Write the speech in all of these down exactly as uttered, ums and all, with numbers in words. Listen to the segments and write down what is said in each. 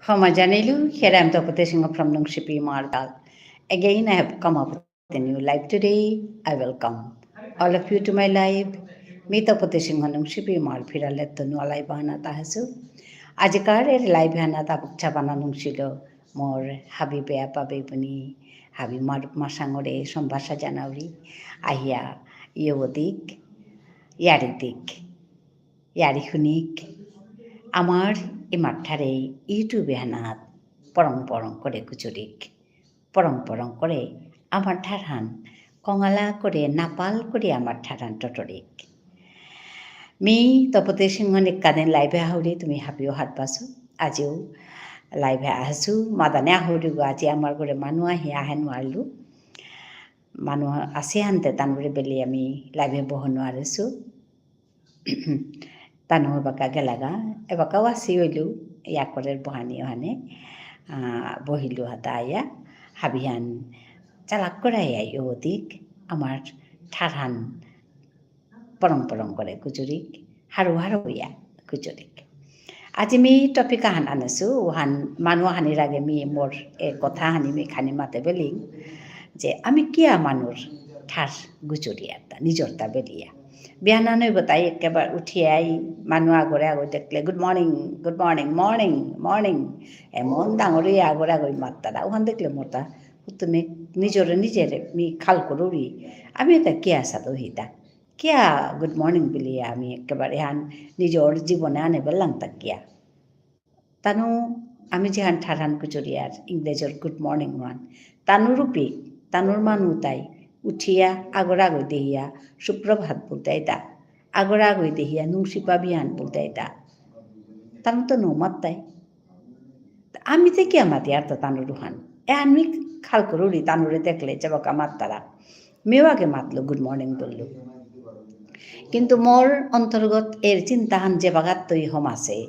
ক্ষমা জানিলু, here I am Tapati Singha from Nungshipi Martal. Again, I have come up with a new live today. I welcome all of you to my live. মি তপতি সিংহ নুংশিপি ইমার ফিরালেত্ত নুয়া live আহানাত আহেসু। আজিকার এরে live আহানাত আবুক চাবানা নুংশিল মোর হাবি বেয়াপা বেবুনি, হাবি মারুপ মাসাঙরে সম্ভাষা জানাউরি। আহিয়া ইয়ো দিক, ইয়ারি দিক। ইয়ারি হুনিক, আমার ইমার ঠারে YouTube এহানাত পরং পরং করে গুজুরিক। পরং পরং করে আমার ঠারহান কঙালা করে নাপাল করে আমার ঠারহান টটরিক। মি তপতি সিংহ নিকাদিন live এ আহুরি তুমি হাবিও হাত পাসু। আজিও live এ আহেসু, মাদানে আহুরি গো, আজি আমার ঘরে মানু আহি আহে নুয়ারলু। মানু আসি হানতে তানুরে বেলি আমি live এ বহ নুয়ারেসু। তানু এবাকা গেলাগা, এবাকা ওয়াসি হইলু, ইয়া করের বহানি ওহানে, আহ, বহিলু হাতা আয়া, হাবিহান চালাক করে আয়া ইয়ো দিক, আমার ঠারহান পরং পরং করে গুজুরিক, হারু হারু ইয়া গুজুরিক। আজি মি topic আহান আনেসু, ওহান মানু আহানির আগে মি মোর এ কথা হানি মি খানি মাতে বেলিং, যে আমি কিয়া মানুর ঠার গুজুরিয়ারতা, নিজরতা বেলিয়া। বিয়ানা নইব তাই একেবারে উঠিয়াই মানু আগরে আগরে দেখলে, "Good morning, good morning, morning, morning।" এমন ডাঙরে আগরে আগরে মাত্তারা। ওহান দেখলে মোরতা, তুমি নিজরে নিজরে মি খাল করুরি। আমি এতা কিয়া সাদো হিতা? কিয়া good morning বুলিয়া আমি একেবারে হান নিজর জীবনে আনে বেলাংতা কিয়া? তানু আমি যেহান ঠারহান গুজুরিয়ার ইংরেজর good morning ওহান। তানুর রূপে, তানুর মানু তাই উঠিয়া আগর আগই দেহিয়া সুপ্রভাত বুলতাইতা। আগর আগই দেহিয়া নুংশিপা বিয়ান বুলতাইতা। তানু তো নৌ মাত্তাই। আমি তে কিয়া মাতিয়ারতা তানুর ওহান। এহান মি খাল করুরি তানুরে দেখলে যেবাকা মাত্তারা। মিউ আগে মাতলু, good morning বুললু। কিন্তু মোর অন্তর্গত এর চিন্তাহান যেবাগাত্তই হমাসে,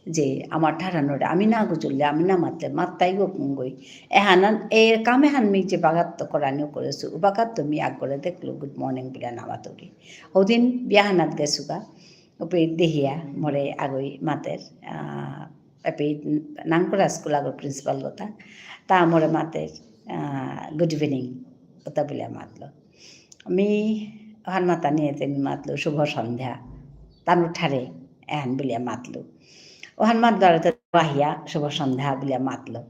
যে আমার ঠারহানরে আমি না গুজুরলে, আমি না মাতলে, মাত্তাইগো কুঙগই। এহানান, এর কাম এহান মি যেবাগাত্ত করানিও করেসু, উবাগাত্ত মি আগরে দেখলু, good morning বুলে না মাতুরি। হৌদিন বিয়াহানাত গেসুগা, উপে দেহিয়া মোরে আগই মাতের, আহ, এপে নাঙকরা স্কুল আগর principal গতা, তা মোরে মাতের, আহ, good evening, ওতা বুলে মাতলো। মি ওহান মাতানি এতে মি মাতলো, "শুভ সন্ধ্যা।" তানুর ঠারে এহান বুলিয়া মাতলো। ওহান মাতলো আর তে বাহিয়া, "শুভ সন্ধ্যা" বুলিয়া মাতলো।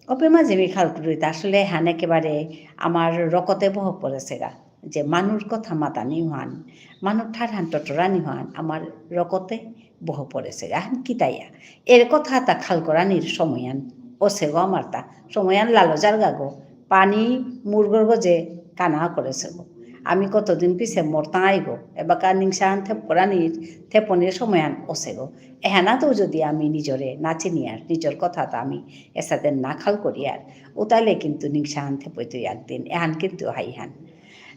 ওপে মাঝে মি খাল করুরি তা আসলে এহান একেবারে আমার রকতে বহ পড়েসেগা। যে মানুর কথা মাতানি হান, মানুর ঠারহান টটরানি হান, আমার রকতে বহ পড়েসেগা। এহান কিতাইয়া? এর কথা তা খাল করানির সময়হান অসেগো আমার তা। সময়হান লালো যারগাগো, পানি মুরগর গজে কানা করেসেগো। আমি কতদিন পিছে মরতাঙাইগো, এবাকা নিংসাহান থেপ করানির, থেপনির সময়হান অসেগো। এহানাতেও যদি আমি নিজরে না চিনিয়ার, নিজর কথা তা আমি এসাদে না খাল করিয়ার, উতাইলে কিন্তু নিংসাহান থেপইতো একদিন, এহান কিন্তু হাইহান।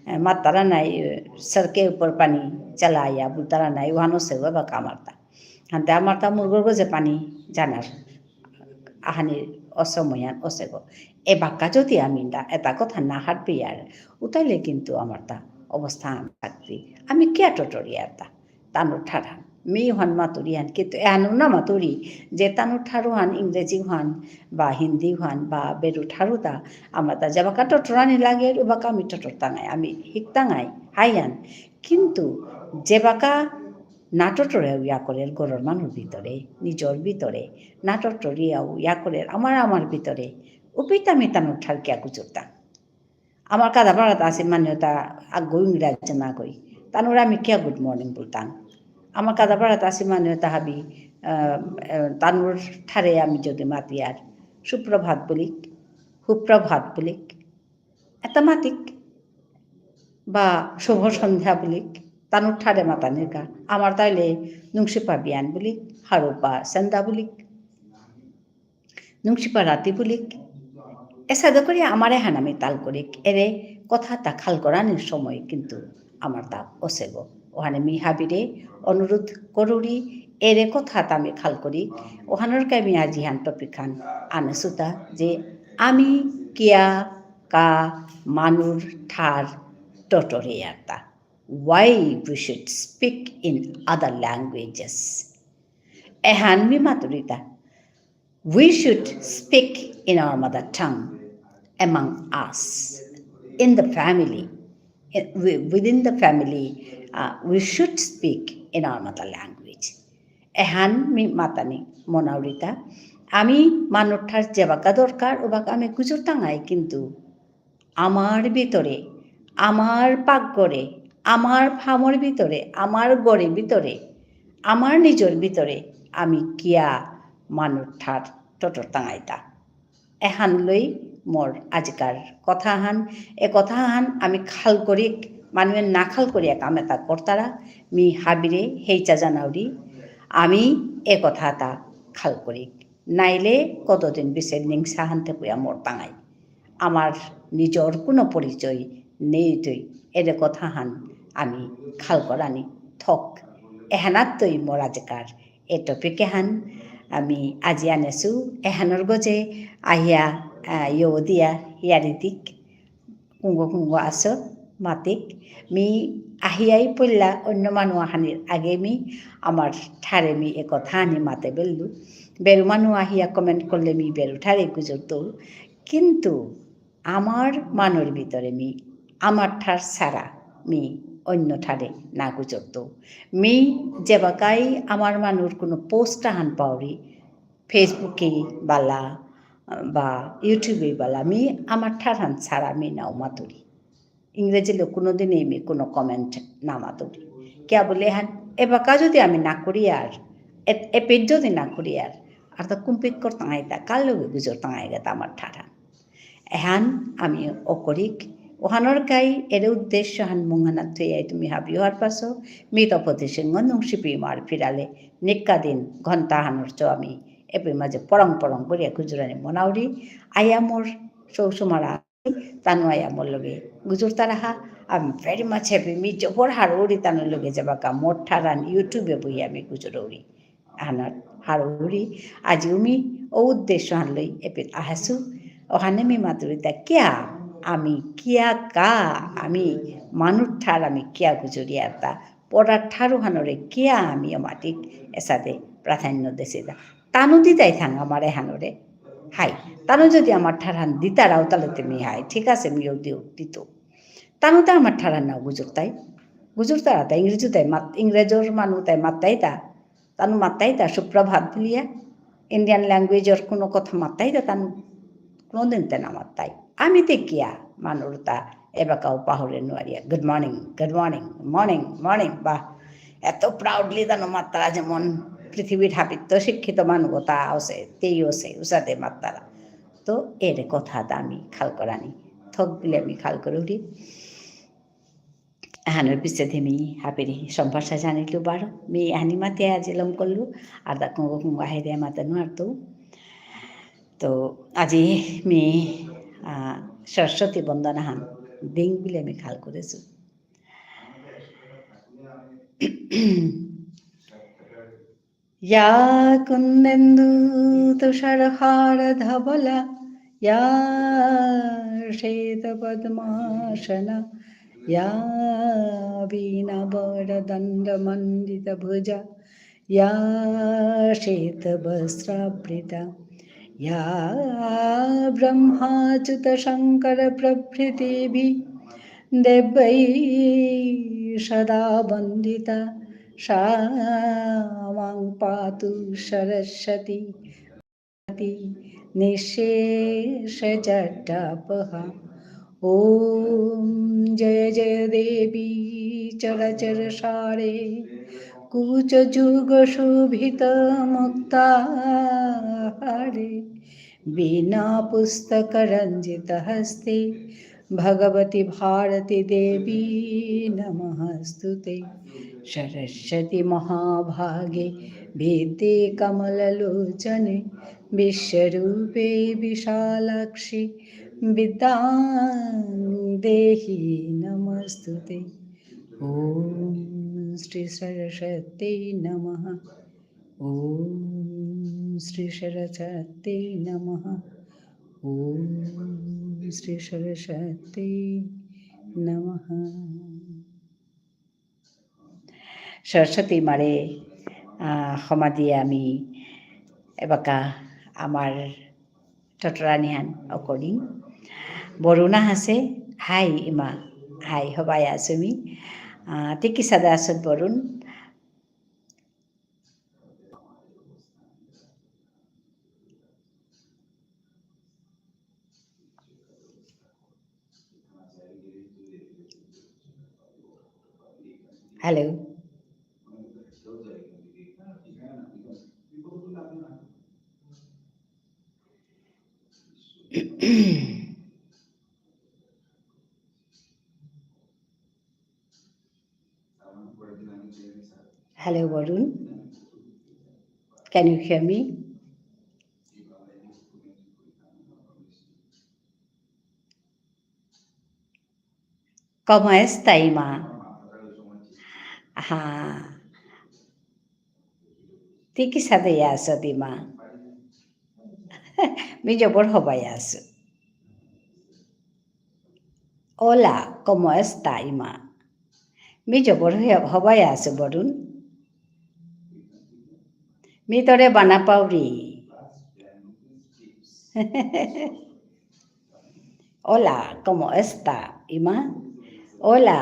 এ, মাত্তারা নাই, এ, সড়কে উপর পানি চালা আয়া, বুলতারা নাই, ওহান অসেগো এবাকা আমার তা। হানতে আমার তা মুরগর গজে পানি যানার। আহানির অসময়হান অসেগো। এবাকা যদি আমি দা-, এতা কথা না হারপিয়ার, উতাইলে কিন্তু আমার তা অবস্থা থাকতি। আমি কিয়া টটরিয়ার তা? তানুর ঠারহান। মি হান মাতুরি হান, কিন্তু এহানও না মাতুরি, যে তানুর ঠারহান, ইংরেজি হান, বা হিন্দি হান, বা বেরু ঠারু তা, আমার তা যেবাকা টটরানি লাগে, উবাকা আমি টটরতাঙাই, আমি হিকতাঙাই, হাইহান। কিন্তু যেবাকা না টটরেও ইয়া করের ঘরর মানুর ভিতরে, নিজর ভিতরে, না টটরিয়াও ইয়া করের আমার, আমার ভিতরে, উপিতা আমি তানুর ঠার কিয়া গুজুরতাঙ। আমার কাদা পাড়াত আসি মানু তা আগই ইংরাজি না কই। তানুরে আমি কিয়া good morning বুলতাঙ? আমার কাদা পাড়াত আসি মানু তা হাবি, আহ, আহ, তানুর ঠারে আমি যদি মাতিয়ার, সুপ্রভাত বুলিক, সুপ্রভাত বুলিক, এতা মাতিক, বা শুভ সন্ধ্যা বুলিক, তানুর ঠারে মাতানির কা, আমার তাইলে নুংশিপা বিয়ান বুলিক, হারৌপা সেন্দা বুলিক। নুংশিপা রাতি বুলিক। এসাদে করে আমার এহান আমি তাল করিক। এরে কথা তা খাল করানির সময় কিন্তু আমার তা অসেগো। ওহানে মি হাবিরে অনুরোধ করুরি, এরে কথা তা আমি খাল করি। ওহানর কা মি আজি হান topic হান আনেসুতা যে আমি কিয়া কা মানুর ঠার টটরিয়ারতা। Why we should speak in other languages? এহান মি মাতুরিতা। We should speak in our mother tongue among us, in the family, in, wi-, within the family, uh, we should speak in our mother language. এহান মি মাতানি মনাউরিতা। আমি মানুর ঠার যেবাকা দরকার, ওবাকা আমি গুজরতাঙাই, কিন্তু আমার ভিতরে, আমার পাকঘরে, আমার ফামর ভিতরে, আমার ঘরের ভিতরে, আমার নিজর ভিতরে আমি কিয়া মানুর ঠার টটর তাঙাইতা? এহান লই মোর আজিকার কথাহান। এ কথাহান আমি খাল করিক, মানুয়ে না খাল করিয়া কাম এতা করতারা, মি হাবিরে হেইচা জানাউরি, আমি এ কথাতা খাল করিক। নাইলে কতদিন বিসে নিংসাহান তেপুয়া মোর তাঙাই। আমার নিজর কোনো পরিচয় নেই তুই, এরে কথাহান আমি খাল করানি থক। এহানাত তুই মোর আজিকার এ topic এহান আমি আজি আনেসু, এহানর গজে আহিয়া, আহ, ইয়ো দিয়া হিয়ারি দিক, কুঙ্গ কুঙ্গ আসো, মাতিক। মি আহিয়াই পইলা অন্য মানু আহানির আগে মি আমার ঠারে মি এ কথা আনি মাতে বেললু। বেরু মানু আহিয়া comment করলে মি বেরু ঠারে গুজরতৌ। কিন্তু আমার মানুর ভিতরে মি আমার ঠার সারা মি অন্য ঠারে না গুজরতৌ। মি যেবাকাই আমার মানুর কোনো post আহান পাউরি, Facebook এ বালা, আহ, বা YouTube এ বালা, মি আমার ঠারহান সারা মি নাও মাতুরি। ইংরেজিলো কোনোদিনই মি কোনো comment না মাতুরি। কিয়া বুলে এহান, এবাকা যদি আমি না করি আর, এ-, এপেইত যদি না করি আর, আর তো কুম্পিত করতাঙাইতা, কার লগে গুজরতাঙাইগা তা আমার ঠারহান। এহান আমি অকরিক, ওহানর কাই এরে উদ্দেশ্যহান মুঙহানাত থইয়াই তুমি হাবি অহার পাসো, মি তপতি সিংহ নুংশিপি মার ফিরালে, নিক্কা দিন ঘন্টাহানর চো আমি এপেই মাঝে পরং পরং করিয়া গুজরানি মনাউরি, আয়া মোর সৌ সুমারা, তানু আয়া মোর লগে গুজরতারাহা, I'm very much happy, me জবর হারৌরি তানুর লগে যেবাকা মোর ঠারহান YouTube এ বইয়া আমি গুজরৌরি। আহানাত হারৌরি, আজিউ মি ঔ উদ্দেশ্যহান লই এপেইত আহেসু। ওহানে মি মাতুরিতা কিয়া, আমি কিয়া কা, আমি মানুর ঠার আমি কিয়া গুজরিয়ারতা, পরার ঠারহানরে কিয়া আমি অমাতিক এসাদে প্রাধান্য দেসিতা। তানু দিতাই থাং আমার এহানরে। হাই, তানু যদি আমার ঠারহান দিতারাও তাহলে তুমি হাই, ঠিক আছে, মিও দিও, দিত। তানু তো আমার ঠারহান নাও গুজরতাই। গুজরতারা তা ইংরেজি তাই মাত-, ইংরেজর মানু তাই মাততাই তা। তানু মাততাই তা সুপ্রভাত বুলিয়া, Indian language র কোনো কথা মাততাই তা তানু কোনোদিন তে না মাততাই। আমি তে কিয়া মানুর তা এবাকাও পাহুরে নুয়ারিয়া, good morning, good morning, morning, morning, বাহ, এত proudly তানু মাততারা যেমন পৃথিবীর হাবিত্ত শিক্ষিত মানু তা আছে, তেই আছে, উসাদে মাততারা। তো এরে কথা তা আমি খাল করানি, থক বুলে আমি খাল করুরি। আহানর পিছেদে মি হাবিরে সম্ভাষা জানিলু বারো। মি আহানি মাতে আজি লম করলু, আর দা কুঙ্গ কুঙ্গ আহেদে মাতে নুয়ারতু। তো আজি মি, আহ, সরস্বতী বন্দনাহান দিং বুলে মি খাল করেসু। या कुन्देन्दु तुषारहारधवला, या श्वेतपद्मासना, या वीणावरदण्डमण्डितभुजा, या श्वेतवस्त्रावृता, या ब्रह्माच्युतशङ्करप्रभृतिभिः देवैः सदा वन्दिता, सा मां पातु सरस्वती। निःशेषजटापहा। ॐ जय जय देवी चराचरसारे कुचयुगशोभितमुक्ताहारे वीणापुस्तकरञ्जितहस्ते भगवति भारती देवी नमोऽस्तु ते। सरस्वति महाभागे विद्ये कमललोचने विश्वरूपे विशालाक्षि विद्यां देहि नमोऽस्तु ते। ॐ श्री सरस्वती नमः। ॐ श्री सरस्वती नमः। ॐ श्री सरस्वती नमः। সরস্বতী মারে, আহ, ক্ষমা দিয়া আমি এবাকা আমার টটরানিহান অকরিং। বরুণ আহাসে, হাই ইমা, হাই হবাই আসুমি। আহ, তি কিসাদে আসত Varun? Hello. Hello, Varun. Can you hear me? ¿Cómo está, ইমা? হা। তি কিসাদে আসত, ইমা? মি জবর হবাই আসু। Hola, ¿cómo está, ইমা? মি জবর হ-, হবাই আসু, বরুণ। মি তোরে বানা পাউরি। Hola, ¿cómo está, ইমা? Hola,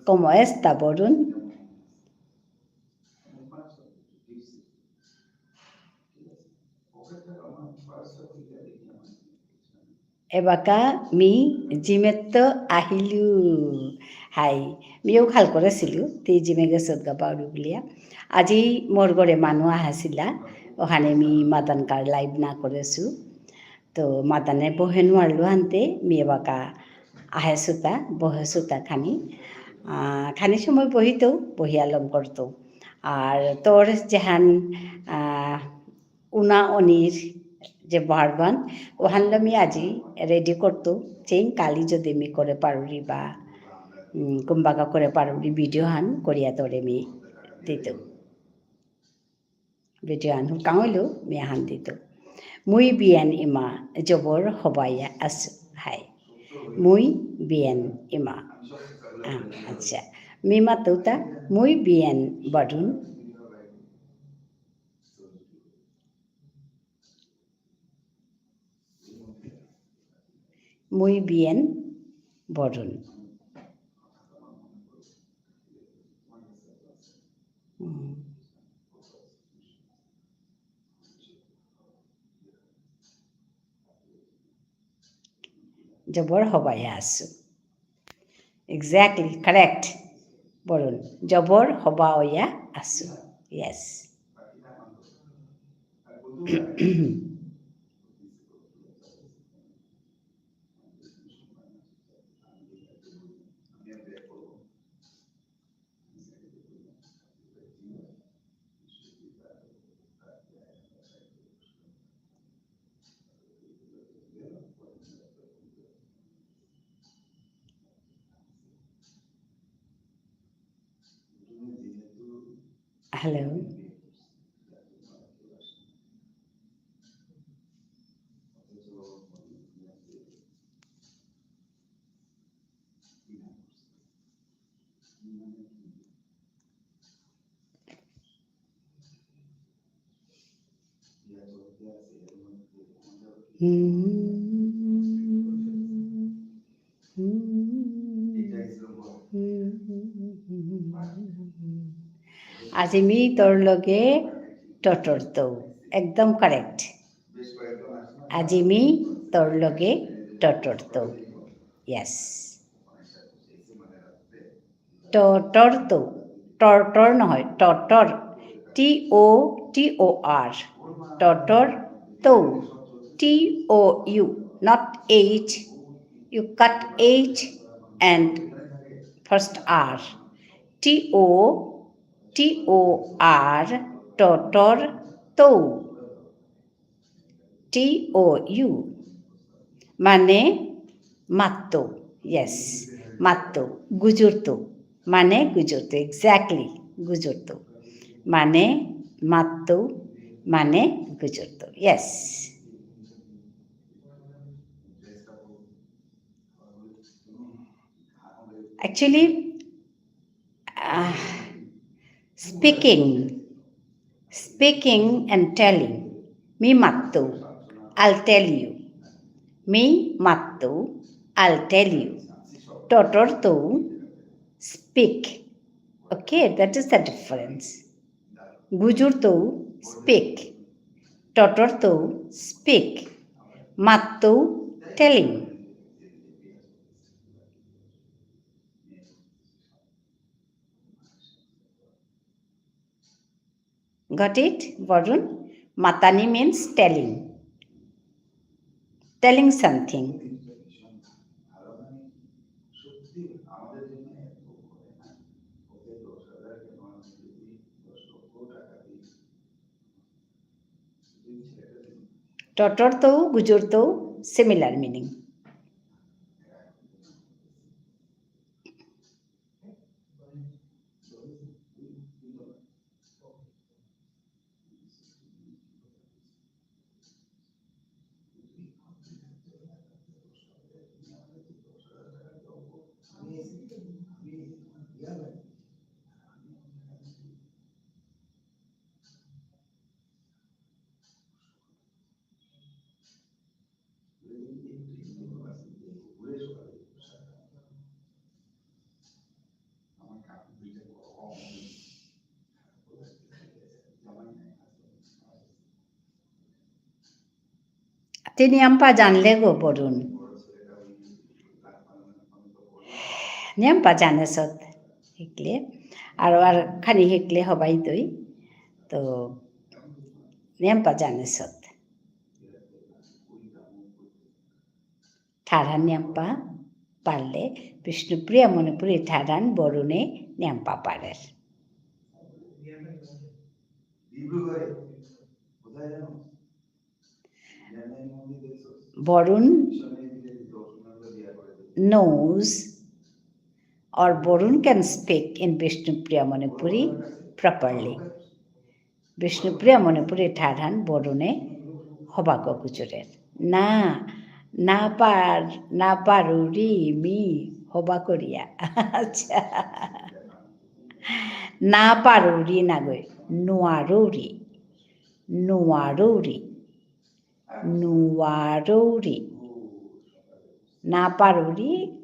¿cómo está, Barun? এবাকা মি জিমেত্ত আহিলু। হাই, মিও খাল করেসিলু, তি জিমে গেসত গা পাউরি বুলিয়া। আজি মোর ঘরে মানু আহাসিলা, অহানে মি মাতানকার live না করেসু। তো মাতানে বহে নুয়ারলু হানতে, মি এবাকা আহেসুতা, বহেসুতা খানি। আহ, খানি সময় বহিতৌ, বহিয়া লম করতৌ। আর তোর যেহান, আহ, উনা অনির যে verb হান, অহানলো মি আজি ready করতৌ, চেইন কালি যদি মি করে পারুরি বা, উম, কুম্বাকা করে পারুরি video হান করিয়া তোরে মি দিতৌ। Video হান হুকাঙলো মি আহান দিতৌ। Muy bien, ইমা, জবর হবাইয়া আসু। হাই। Muy bien, ইমা। আ, আচ্ছা। মি মাতৌতা, muy bien, Barun. Muy bien, Barun. হুম। জবর হবাই আসু। Exactly, correct. বরুণ, জবর হবা অয়া আসু। Yes. Hello. আজি মি তোর লগে টটরতৌ। একদম correct। আজি মি তোর লগে টটরতৌ। Yes. টটরতৌ। টটর নহয়, টটর। T O T O R. টটরতৌ। T O U, not H. You cut H and first R. T O T O R, টটরতৌ। T O U, মানে মাততৌ। Yes, মাততৌ, গুজুরতৌ, মানে গুজুরতৌ, exactly, গুজুরতৌ, মানে মাততৌ, মানে গুজুরতৌ। Yes. Actually, uh, speaking, speaking and telling. মি মাত্তৌ, I'll tell you. মি মাত্তৌ, I'll tell you. টটরতৌ, speak. Okay, that is the difference. গুজুরতৌ, speak. টটরতৌ, speak. মাত্তৌ, telling. Got it, Barun? মাতানি means telling. Telling something. টটরতৌ, গুজুরতৌ, similar meaning. তি নিয়ামপা জানলে গো বরুণ। নিয়ামপা জানেসত হিকলে। আর, আর খানি হিকলে হবাই তৈ। তো, নিয়ামপা জানেসত। ঠারহান নিয়ামপা পারলে, বিষ্ণুপ্রিয়া মণিপুরী ঠারহান বরুণে নিয়ামপা পারের। Varun knows or Varun can speak in Bishnupriya Manipuri properly. Bishnupriya মণিপুরী ঠারহান বরুণে হবাক গুজুরের। না, না পার-, না পারুরি মি হবা করিয়া। আচ্ছা। না পারুরি নাগই, নুয়ারুরি। নুয়ারুরি। নুয়ারুরি। না পারুরি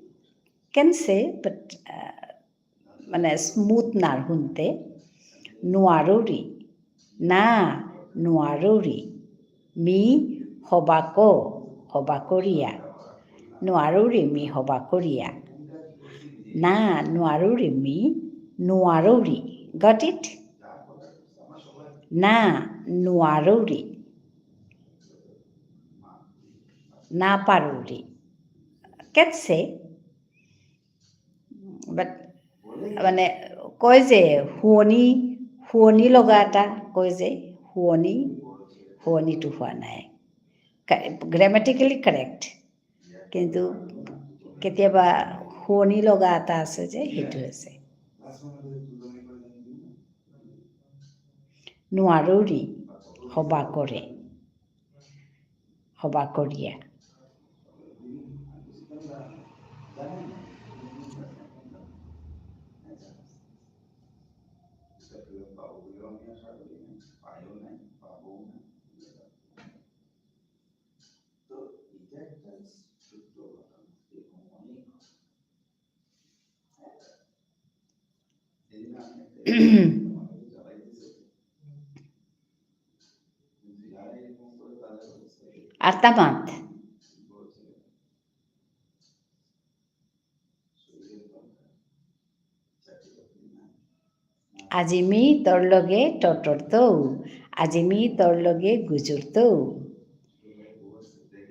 can say, but, uh, মানে smooth নার হুনতে। নুয়ারুরি। না, নুয়ারুরি। মি হবাক, হবা করিয়া। নুয়ারুরি মি হবা করিয়া। না, নুয়ারুরি মি, নুয়ারুরি। Got it? না, নুয়ারুরি। না পারুরি। Can say, but, মানে, কয় যে হুৱনি, হুৱনি লগা এটা, কয় যে হুৱনি, হুৱনিটো হোৱা নাই। কা-, grammatically correct। কিন্তু কেতিয়াবা হুৱনি লগা এটা আছে যে, সেইটো হৈছে। নুৱাৰুৰি, হবা কৰে। হবা করিয়া। আরতা মাত। আজি মি তোর লগে টটরতৌ, আজি মি তোর লগে গুজুরতৌ।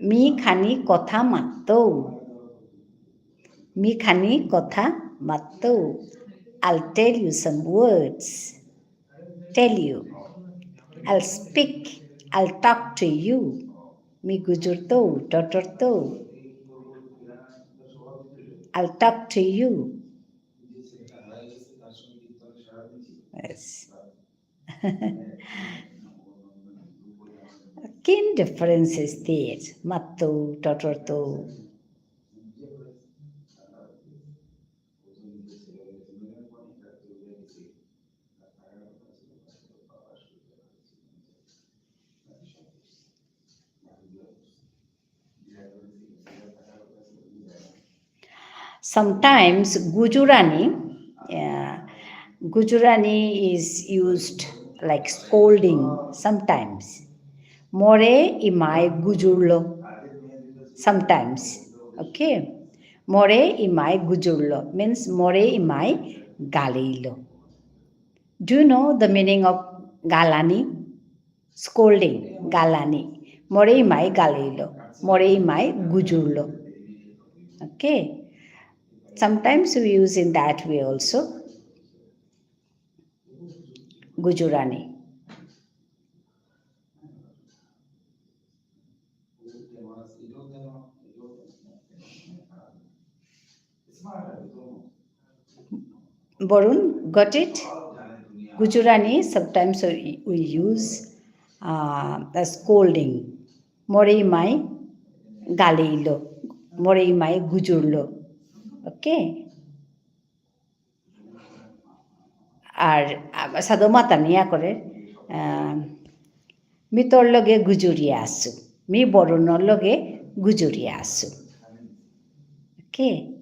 মি খানি কথা মাততৌ। মি খানি কথা মাততৌ। I'll tell you some words. Tell you. I'll speak. I'll talk to you. Me গুজুরতৌ, টটরতৌ। I'll talk to you. Yes. Keen difference is there. মাততৌ, টটরতৌ। Sometimes গুজুরানি, uh, গুজুরানি is used like scolding sometimes. মোরে ইমাই গুজুরলো। Sometimes. Okay? মোরে ইমাই গুজুরলো means মোরে ইমাই গালিলো। Do you know the meaning of গালানি? Scolding, গালানি। মোরে ইমাই গালিলো, মোরে ইমাই গুজুরলো। Okay? Sometimes we use in that way also. গুজুরানি। Varun, got it? গুজুরানি, sometimes we, we use, uh, a scolding. মোরে ইমাই গালিলো, মোরে ইমাই গুজুরলো। Okay? আর, আ, সাধু মাতা নিয়া করে, আ, মি তোর লগে গুজুরিয়া আসু। মি বরুণর লগে গুজুরিয়া আসু। Okay?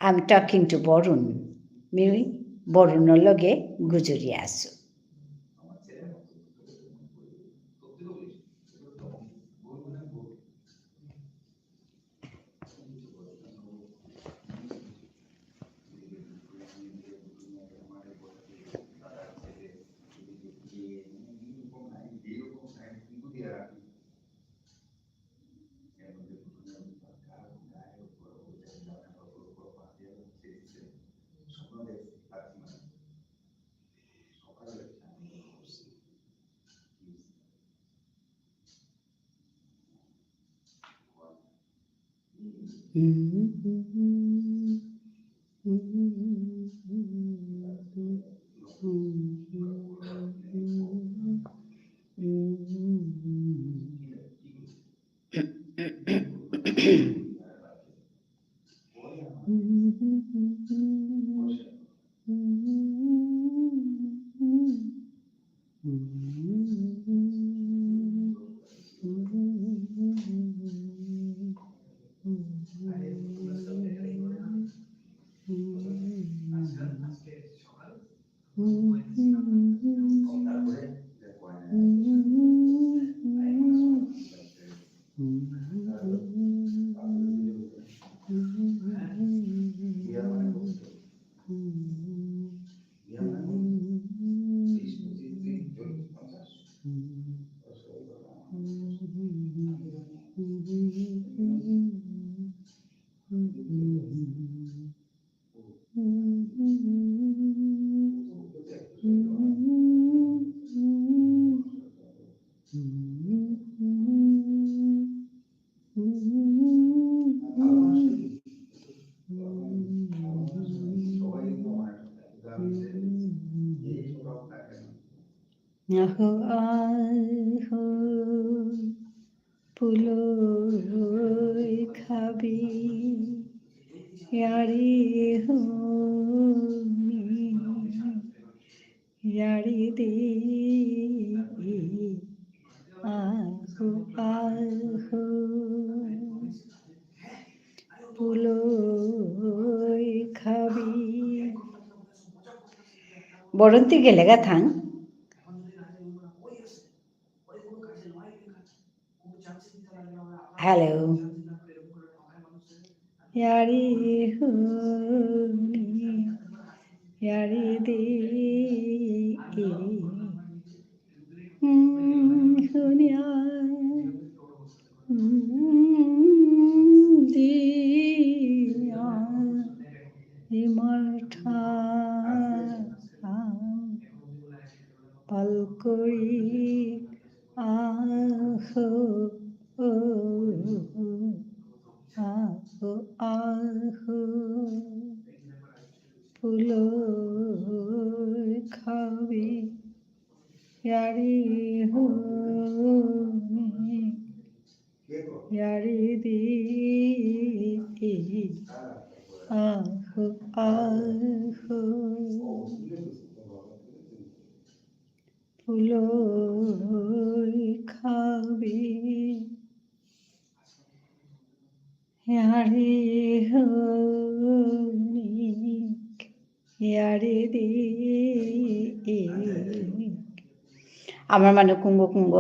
I'm talking to Barun. মি বরুণর লগে গুজুরিয়া আসু। আহো, আহো, পুলই খাবি, ইয়ারি হুনি, ইয়ারি দি, আহো, আহো, পুলই খাবি। বরন্তি গেলেগা থাং। Hello. ইয়ারি হুনি, ইয়ারি দি, হুনিয়া, দিয়া, ইমার ঠার, পালকরি, আহো, আহো, আহো, পুলই খাবি, ইয়ারি হুনি, ইয়ারি দি, আহো, আহো। পুলই খাবি। ইয়ারি হনিক, ইয়ারি দিক। আমার মানু কুঙগ কুঙগ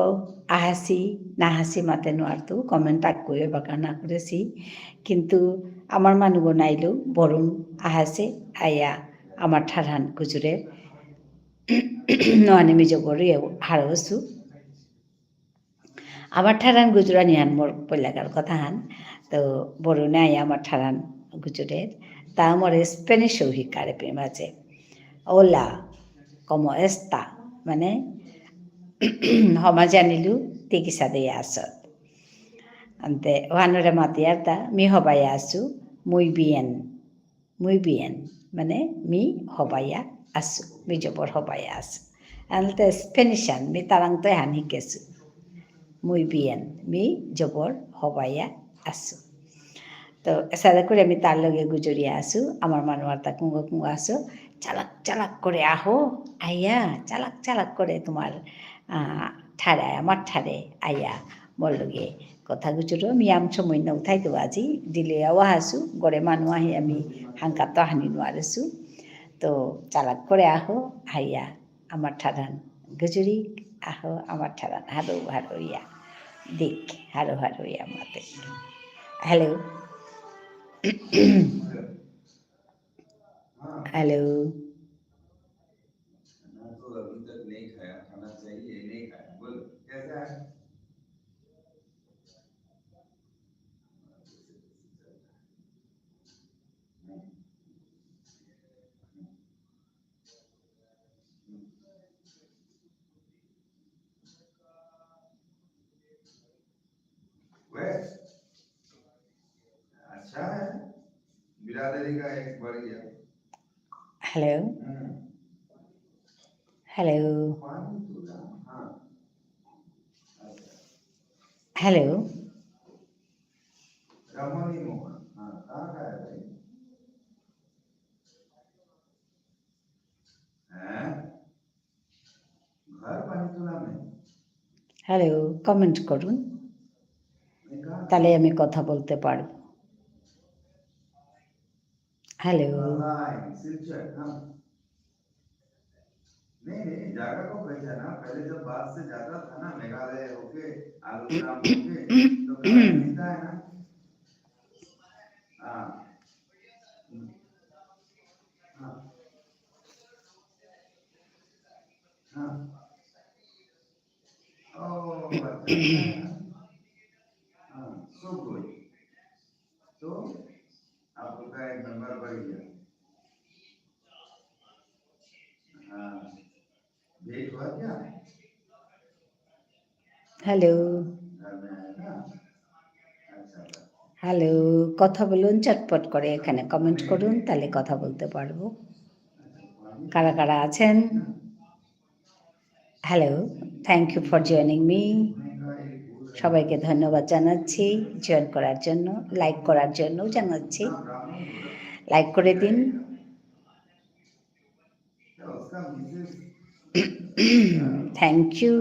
আহাসি, নাহাসি মাতে নুয়ারতু, comment আকগই এবাকা না করেসি। কিন্তু আমার মানুগ নাইলেও বরুণ আহাসে, আয়া আমার ঠারহান গুজুরে। নুয়ানি মি জবর ইয়ে হারৌ অসু। আমার ঠারহান গুজুরানিহান মোর পয়লাকার কথাহান। তো বরুণে আয়া আমার ঠারহান গুজুরের। তা মোরে Spanish ও হিকারে পে মাঝে। Hola, ¿cómo está? মানে, হমা জানিলু, তি কিসাদে আসত। আনতে, ওহানরে মাতিয়ার তা, মি হবাই আসু, muy bien. Muy bien, মানে, মি হবাইয়া আসু, মি জবর হবাইয়া আসু। আনতে Spanish আন, মি তারাংতো এহান হিকেসু। Muy bien, মি জবর হবাইয়া আসু। তো, এসাদে করে আমি তার লগে গুজরিয়া আসু, আমার মানু আর তা কুঙগ কুঙগ আসু, চালাক চালাক করে আহো, আইয়া, চালাক চালাক করে তোমার, আহ, ঠারে, আমার ঠারে, আইয়া, মোর লগে কথা গুজরো, মি আম সময় না উঠাই তো আজি, দিলে আওয়া আসু, গরে মানু আহি আমি হাংকাত আহানি নুয়ারেসু। তো চালাক করে আহো, আইয়া, আমার ঠারহান গুজুরি, আহো, আমার ঠারহান, হারৌ, হারৌ ইয়া, দিক, হারৌ, হারৌ ইয়া মাতে। Hello. Hello. खाना तो अभी तक नहीं खाया, खाना चाहिए, नहीं खाया। बोलो, कैसा है? वह अच्छा है, बिरादरी का एक बढ़ गया। Hello. हम्म। Hello. पानी तो ना, हाँ। अच्छा। Hello. रमणी मोहन, हाँ, कहाँ का है भाई? हैं? घर पानी तो ना में। Hello, comment করুন, তাহলে আমি কথা বলতে পারবো। Hello. नहीं, नहीं, जागा को पहचाना। पहले जब बस से जाता था ना, मेघालय होके, आलूग्राम होके, तो गाड़ी मिलता है ना। हाँ। हाँ। हाँ। Oh, अच्छा। हाँ, so good। तो आपका एक नंबर बढ़ गया। हाँ, भेंट हुआ क्या? Hello. घर में आया ना? अच्छा। Hello, কথা বলুন চটপট করে, এখানে comment করুন, তাহলে কথা বলতে পারবো। কারা কারা আছেন? Hello, thank you for joining me. সবাইকে ধন্যবাদ জানাচ্ছি join করার জন্য, like করার জন্য জানাচ্ছি। Like করে দিন। Thank you.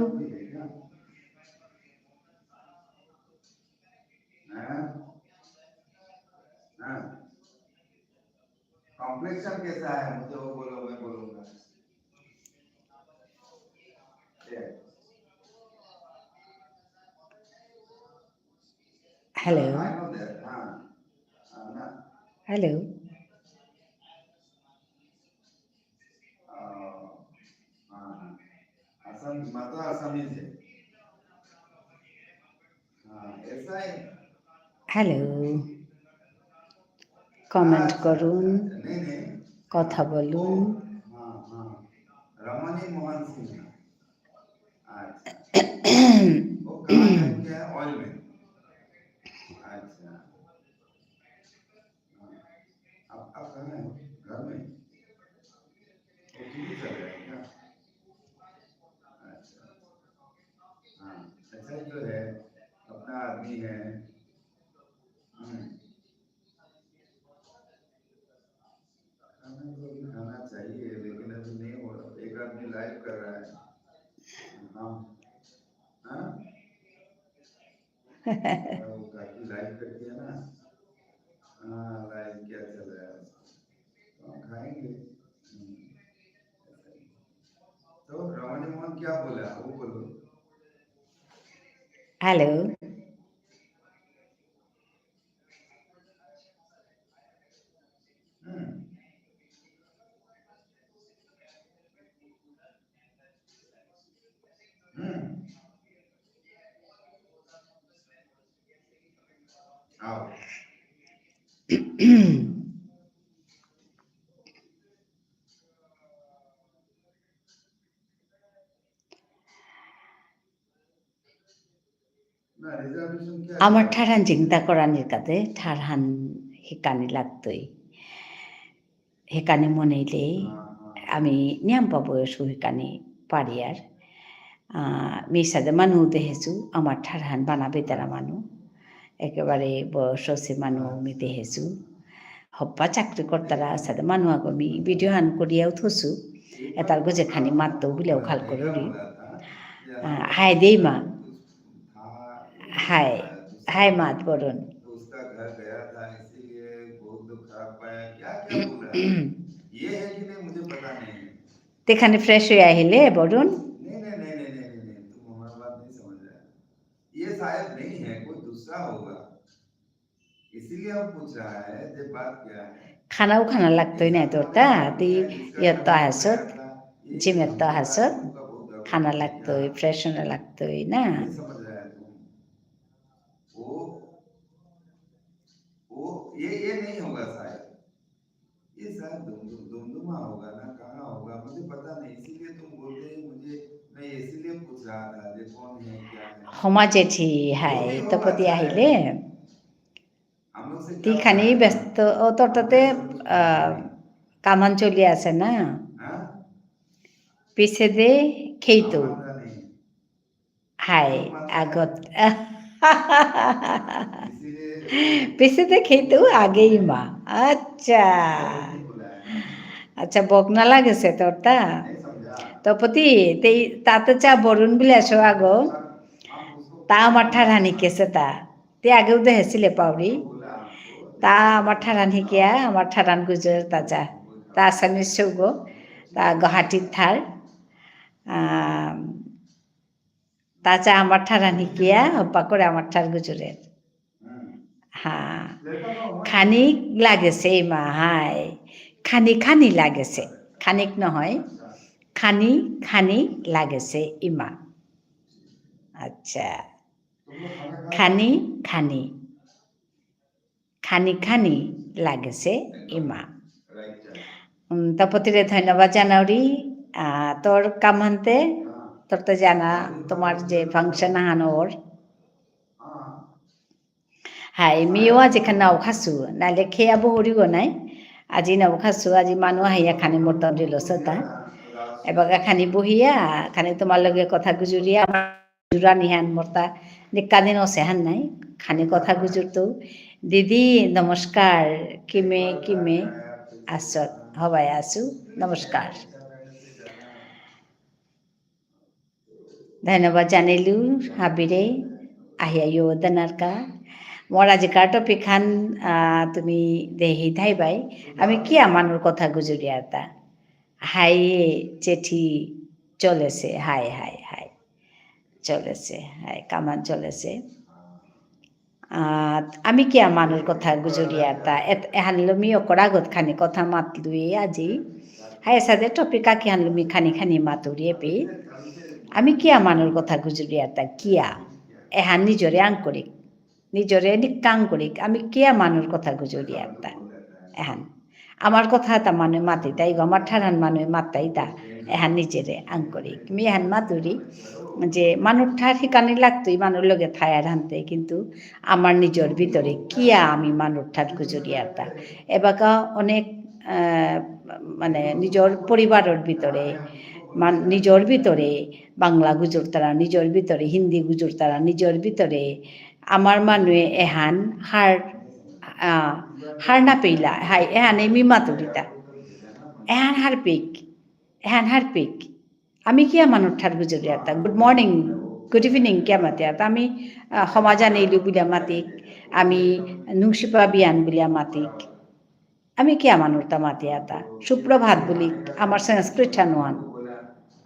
Complexion कैसा है? मुझे वो बोलो, मैं बोलूंगा। Hello. I know that. हाँ। हाँ, ना। Hello. हाँ, हाँ। आसाम, माता आसामीज है। हाँ, ऐसा है। Hello. Comment করুন, কথা বলুন। हाँ, हाँ। रमणी मोहन सिंह। अच्छा। वो कहाँ है? क्या है? Oil में। अच्छा। हाँ। आप, आप कहाँ हैं? घर में? वो टीवी चल रहा है क्या? अच्छा। हाँ, अच्छा ही तो है, अपना आदमी है। हम्म। खाना तो अभी खाना चाहिए, लेकिन अभी नहीं हो रहा। एक आदमी live कर रहा है। हाँ। हाँ? वो काकी live करती है ना। हाँ, लाइव क्या चल रहा है? तो हम खाएंगे। हम्म। तो रमणी मोहन क्या बोला? वो बोलो। हेलो। हम्म। हम्म। आओ। আমার ঠারহান চিন্তা করানির কাতে ঠারহান হিকানি লাগতই। হিকানি মনেইলে আমি নিয়ামপা বয়সও হিকানি পারিয়ার। আহ, মি সাদে মানু দেহেসু, আমার ঠারহান বানা বেতারা মানু। একেবারে বয়স অসে মানু মি দেহেসু। হব্বা চাকরি করতারা সাদে মানু আগো মি ভিডিও হান করিয়াও থসু। এতার গজে খানি মাত্ত বুলেও খাল করুরি। আহ, হাই দেই মা। হাই। হাই মাত বরুণ। তেখানি ফ্রেশ হয়ে আহিলে বরুণ। ये शायद नहीं है, कोई दूसरा होगा। इसीलिए हम पूछ रहा है, ये बात क्या है? খানাও খানা লাগতই না তোরতা, তি ইয়ত আহাসত, জিমেত আহাসত, খানা লাগতই, ফ্রেশ হনা লাগতই না। ये समझ रहा है तू? वो, वो, ये, ये नहीं होगा शायद। ये शायद दुम-, दुम-, दुमदुमा होगा ना, कहाँ होगा, मुझे पता नहीं, इसीलिए तुम बोलते ही मुझे, मैं इसीलिए पूछ रहा था, ये कौन है, क्या है। হমা জেঠি, হাই, तो तপতি क्या है? আহিলে। हम लोग से তি क्या খানি पूछना है? ব্যস্ত, ও তোর তাতে, हम लोग से पूछना আহ, है। কামান চলি আছে না? हाँ? পিছে দে খেইতো। हमारा नहीं। হাই, আগত। পিছেতে খেইতো আগেই মা। আচ্ছা। আচ্ছা, বকনা লাগেছে তোরতা। তপতি, তেই তাতে চা বরুণ বুলে আসো আগো। তা আমার ঠারহানি কেসে তা। তে আগেও দেহেছিলে পাউরি। তা আমার ঠারহান হিকিয়া, আমার ঠারহান গুজর তা চা। তা আসামিস সৌগো, তা গুয়াহাটির ঠার। আহ, তা চা আমার ঠারহান হিকিয়া, হপা করে আমার ঠার গুজুরের। হ্যাঁ। খানিক লাগেছে ইমা, হাই। খানি খানি লাগেছে। খানিক নহয়। খানি খানি লাগেছে ইমা। আচ্ছা। খানি খানি। খানি খানি লাগেছে ইমা। উম, তপতিরে ধন্যবাদ জানাউরি। আহ, তোর কামহানতে, তোর তো জানা, তোমার যে function আহান ওর। হাই, মিও আজি খান নাও খাসু, নাইলে খেয়া বহুরিগো নাই। আজি নাও খাসু, আজি মানু আহিয়া খানি মতন দিল সতা। এবাকা খানি বহিয়া, খানি তোমার লগে কথা গুজুরিয়া, আমার জুরানি হান মরতা, নিকাদিন অসে হান নাই, খানি কথা গুজুরতু। দিদি, নমস্কার, কিমে, কিমে, আসত, হবাই আসু, নমস্কার। ধন্যবাদ জানিলু, হাবিরে, আহিয়া ইয়ো দানারকা। মোর আজিকার topic হান, আহ, তুমি দেহি থাইবাই, আমি কিয়া মানুর কথা গুজুরিয়ারতা। হাই, চেঠি, চলেছে, হাই, হাই, হাই। চলেছে, হাই, কামান চলেছে। আহ, আমি কিয়া মানুর কথা গুজুরিয়ারতা, এত-, এহানলো মি অকরাগত খানি কথা মাতলুই আজি। হাই, সাদে topic আকি হানলো মি খানি খানি মাতুরি এপি। আমি কিয়া মানুর কথা গুজুরিয়ারতা, কিয়া? এহান নিজরে আঙকরিক। নিজরে নিকাং করিক, আমি কিয়া মানুর কথা গুজরিয়ারতা? এহান। আমার কথা তা মানু মাতিতাই গো, আমার ঠারহান মানু মাতাইতা, এহান নিজরে আঙকরিক। মি এহান মাতুরি, যে মানুর ঠার হিকানি লাগতই, মানুর লগে থায়ার হানতে, কিন্তু আমার নিজর ভিতরে কিয়া আমি মানুর ঠার গুজরিয়ারতা? এবাকা অনেক, আহ, মানে নিজর পরিবারর ভিতরে, মান-, নিজর ভিতরে বাংলা গুজরতারা, নিজর ভিতরে হিন্দি গুজরতারা, নিজর ভিতরে আমার মানুয়ে এহান হার, আহ, হার না পেইলা, হাই, এহানে মি মাতুরিতা। এহান হারপিক, এহান হারপিক। আমি কিয়া মানুর ঠার গুজরিয়ারতা? Good morning, good evening কিয়া মাতিয়ারতা? আমি, আহ, হমা জানেইলু বুলিয়া মাতিক, আমি নুংশিপা বিয়ান বুলিয়া মাতিক। আমি কিয়া মানুরতা মাতিয়াতা? সুপ্রভাত বুলিক, আমার সংস্কৃত হান ওহান।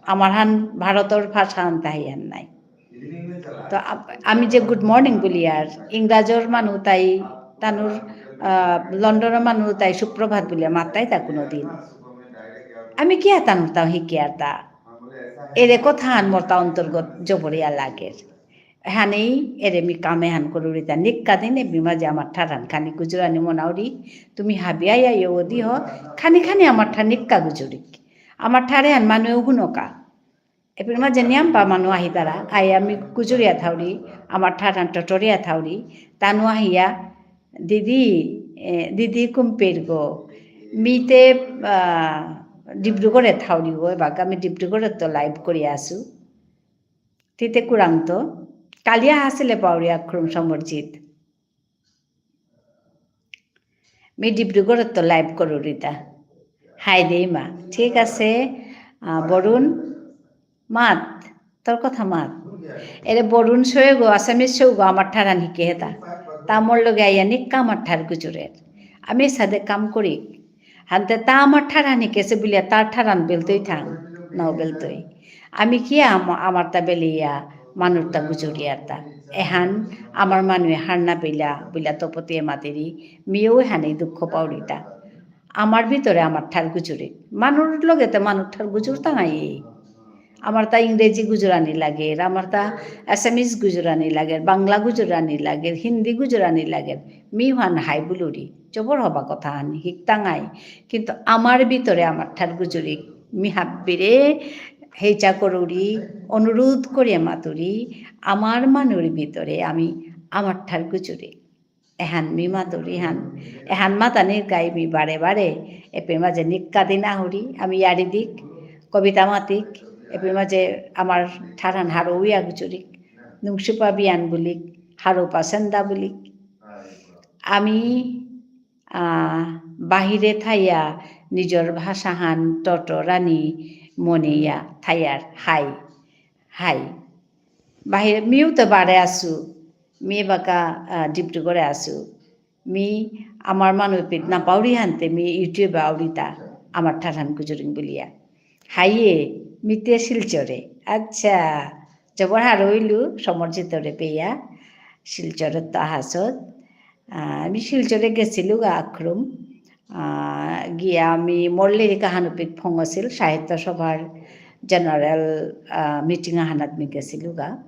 আমার হান ভারতর ভাষা হান তাহি হান নাই। তো আ-, আমি যে good morning বুলিয়ার, ইংরাজর মানু তাই, তানুর, আহ, লন্ডনর মানু তাই সুপ্রভাত বুলিয়া মাতাই তা কোনোদিন। আমি কিয়া তানুরতা হিকিয়ারতা? এরে কথা হান মোরতা অন্তরগত জবরিয়া লাগের। হানেই এরে মি কামে হান করুরিতা। নিক্কা দিনে বিমা যে আমার ঠারহান খানি গুজুরানি মনাউরি, তুমি হাবিয়া ইয়া ইয়ো দি হ, খানি খানি আমার ঠার নিক্কা গুজুরিক। আমার ঠারে হান মানু হুনকা। এপির মাঝে নিয়াম পা মানু আহিতারা, আই আমি গুজুরিয়া থাউরি, আমার ঠারহান টটরিয়া থাউরি, তানু আহিয়া, দিদি, এ, দিদি কুম্পের গো, মিতে, আহ, ডিব্রুগড়ে থাউরি গো, এবাকা আমি ডিব্রুগড়ে তো live করিয়া আসু। তিতে কুরাংতো, কালিয়া হাসিলে পাউরি আক্রম সমরজিৎ। মি ডিব্রুগড়ত তো live করুরিতা। হাই দেই মা। ঠিক আছে। আহ, বরুণ, মাত। তোর কথা মাত। এরে বরুণ সৌগো, আসামিস সৌগো, আমার ঠারহান হিকে হেতা। তা মোর লগে আইয়া নিক্কা আমার ঠার গুজুরের। আমি সাদে কাম করি। হানতে তা আমার ঠারহান হিকেসে বুলিয়া তার ঠারহান বেলতই থাং, নাও বেলতই। আমি কি আম-, আমারতা বেলিয়া মানুরতা গুজুরিয়ারতা। এহান আমার মানুয়ে হার না পেলা বুলিয়া তপতিয়ে মাতেরি, মিও এহানে দুঃখ পাউরিতা। আমার ভিতরে আমার ঠার গুজুরি। মানুর লগে তো মানুর ঠার গুজুরতা নাই। আমার তা ইংরেজি গুজরানি লাগে, আমার তা Assamese গুজরানি লাগে, বাংলা গুজরানি লাগে, হিন্দি গুজরানি লাগে। মি হান হাই বুলুরি। জবর হবা কথা হান, হিকতাঙাই। কিন্তু আমার ভিতরে আমার ঠার গুজুরি। মি হাব্বিরে হেচা করুরি, অনুরোধ করিয়া মাতুরি, আমার মানুর ভিতরে আমি আমার ঠার গুজুরি। এহান মি মাতুরি হান। এহান মাতানির গাই মি বারে বারে। এপে মাঝে নিক্কা দিন আহুরি, আমি ইয়ারি দিক, কবিতা মাতিক। এপে মাঝে আমার ঠারহান হারৌ ইয়া গুজুরিক। নুংসুপা বিয়ান বুলিক, হারৌপা সেন্দা বুলিক। আমি, আহ, বাহিরে থাইয়া নিজর ভাষাহান টটরানি মনেইয়া থাইয়ার হাই, হাই। বাহিরে মিউ তো বারে আসু, মি বাকা, আহ, ডিব্রুগড়ে আসু। মি আমার মানু পিত না পাউরি হানতে মি YouTube আউরিতা আমার ঠারহান গুজুরিং বুলিয়া। হাইয়ে, মিতে শিলচরে। আচ্ছা, জবর হারৌ ইলু, সমরজিতরে পেয়া, শিলচরে তো আহাসত। আহ, আমি শিলচরে গেছিলুগা আক্রম। আহ, গিয়া আমি মোর লেরিক আহান উপিত ফঙ আছিল, সাহিত্য সভার general, আহ, meeting আহানাত মি গেছিলুগা।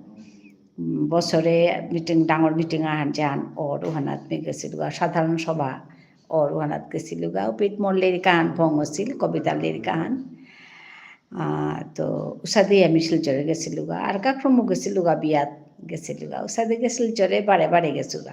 উম, বছরে meeting, ডাঙর meeting আহান যাহান অর উহানাত মি গেছিলুগা। সাধারণ সভা অর উহানাত গেছিলুগা। উপিত মোর লেরিক আহান ফঙ আছিল, কবিতার লেরিক আহান। আহ, তো উসাদে আমি শিলচরে গেছিলুগা। আর কাক্রমও গেছিলুগা, বিয়াত গেছিলুগা। উসাদে গে শিলচরে বারে বারে গেছুগা।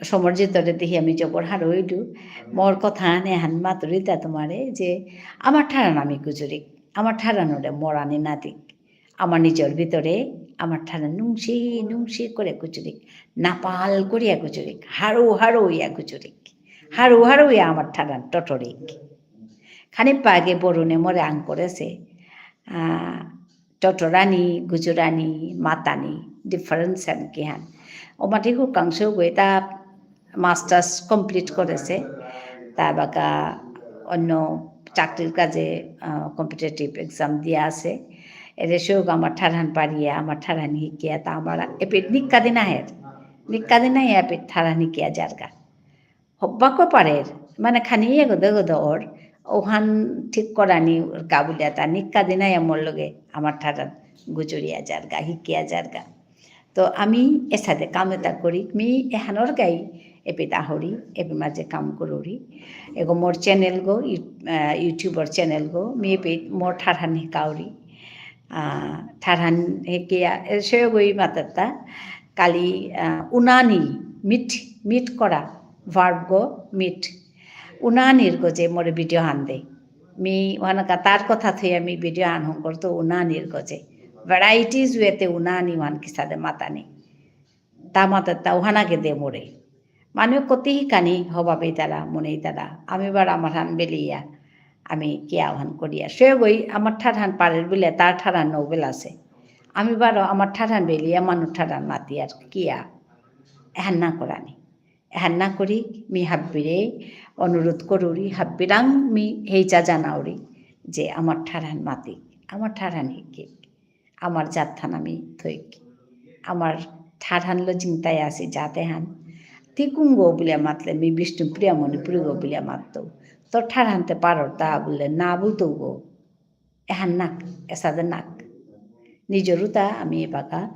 সমরজিতরে দেখি আমি জবর হারৌ ইলু। মোর কথা এহান মাতুরিতা তোমারে যে আমার ঠারহান আমি গুজুরিক, আমার ঠারহানরে মরানি না দিক। আমার নিজর ভিতরে আমার ঠারহান নুংসি নুংসি করে গুজুরিক, নাপাল করিয়া গুজুরিক, হারৌ হারৌ ইয়া গুজুরিক, হারৌ হারৌ ইয়া আমার ঠারহান টটরিক। খানি পাগে বরুণে মোরে আং করেসে, আহ, টটরানি, গুজরানি, মাতানি, difference আন কিহান। ও মাটি হুকাংশ গই তা masters complete করেসে। তা বাকা অন্য চাকরির কাজে, আহ, competitive exam দিয়া আসে। এরে সৌগ আমার ঠারহান পারিয়া, আমার ঠারহান হিকিয়া, তা আমার এপে নিক্কা দিন আহের। নিক্কা দিন আহে এপে ঠারহান হিকিয়া যারগা। হব্বাকো পারের, মানে খানি এগোদে গদে অর, ওহান ঠিক করানি অর কা বুলিয়া তা নিক্কা দিনাই আমার লগে আমার ঠারহান গুজরিয়া যারগা, হিকিয়া যারগা। তো আমি এসাদে কাম এতা করি, মি এহানর গাই এপে দাহরি, এপে মাঝে কাম করুরি। এগো মোর channel গো, ইউ-, আহ, YouTube-র channel গো, মি এপে মোর ঠারহান হিকাউরি। আহ, ঠারহান হিকিয়া, এ, সে গই মাতাতা, কালি, আহ, উনানি, meet, meet করা, verb গো meet। উনানির গজে মোরে video হান দে। মি ওহানকা তার কথা থইয়া মি video হান হঙ করতো উনানির গজে। Varieties way তে উনানি ওহান কিসাদে মাতানি। তা মাতাতা ওহানাকে দে মোরে। মানু কতি হিকানি হবা পেইতারা, মনেইতারা। আমি বারো আমার হান বেলিয়া, আমি কিয়া ওহান করিয়া। সে গই আমার ঠারহান পারের বুলে তার ঠারহান নৌ বেলাসে। আমি বারো আমার ঠারহান বেলিয়া মানু ঠারহান মাতিয়ার কিয়া। এহান না করানি। এহান না করি, মি হাব্বিরে অনুরোধ করুরি, হাব্বিরাং মি হেইচা জানাউরি, যে আমার ঠারহান মাতিক, আমার ঠারহান হিকিক, আমার জাতহান আমি থইক, আমার ঠারহানলো জিংতাই আসি জাতেহান। তি কুঙগ বুলিয়া মাতলে মি বিষ্ণুপ্রিয়া মণিপুরীগ বুলিয়া মাততৌ। তোর ঠারহানতে পারর তা বুললে না বুলতৌগ। এহান নাক, এসাদে নাক। নিজরুতা আমি এবাকা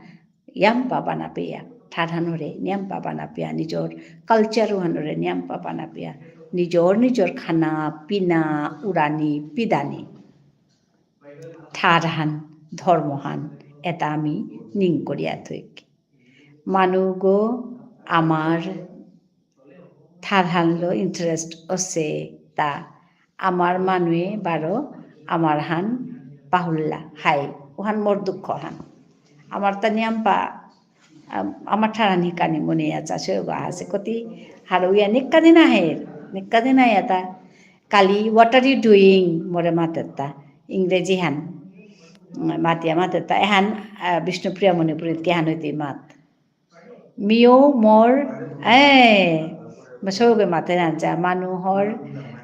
ইয়াম্পা বানা পেয়া, ঠারহানরে নিয়াম্পা বানা পেয়া, নিজর culture হানরে নিয়াম্পা বানা পেয়া, নিজর নিজর খানা, পিনা, উড়ানি, পিদানি, ঠারহান, ধর্মহান, এতা আমি নিং করিয়া থইক। মানুগ আমার ঠারহানলো interest আছে তা আমার মানুয়ে বারো আমার হান পাহুল্লা হাই, ওহান মোর দুঃখ হান। আমার তা নিয়াম্পা, আম-, আমার ঠারহান হিকানি মনে আছে, সে গো আছে কতি হারৌয়া নিক্কা দিন আহের, নিক্কা দিন আয়া তা কালি, "What are you doing?" মোরে মাতের তা, ইংরেজি হান। উম, মাতিয়া মাতের তা, এহান, আহ, বিষ্ণুপ্রিয়া মণিপুরীত কিহান হইতে মাত। মিও মোর, এ, সৌগে মাতে না যা, মানুহর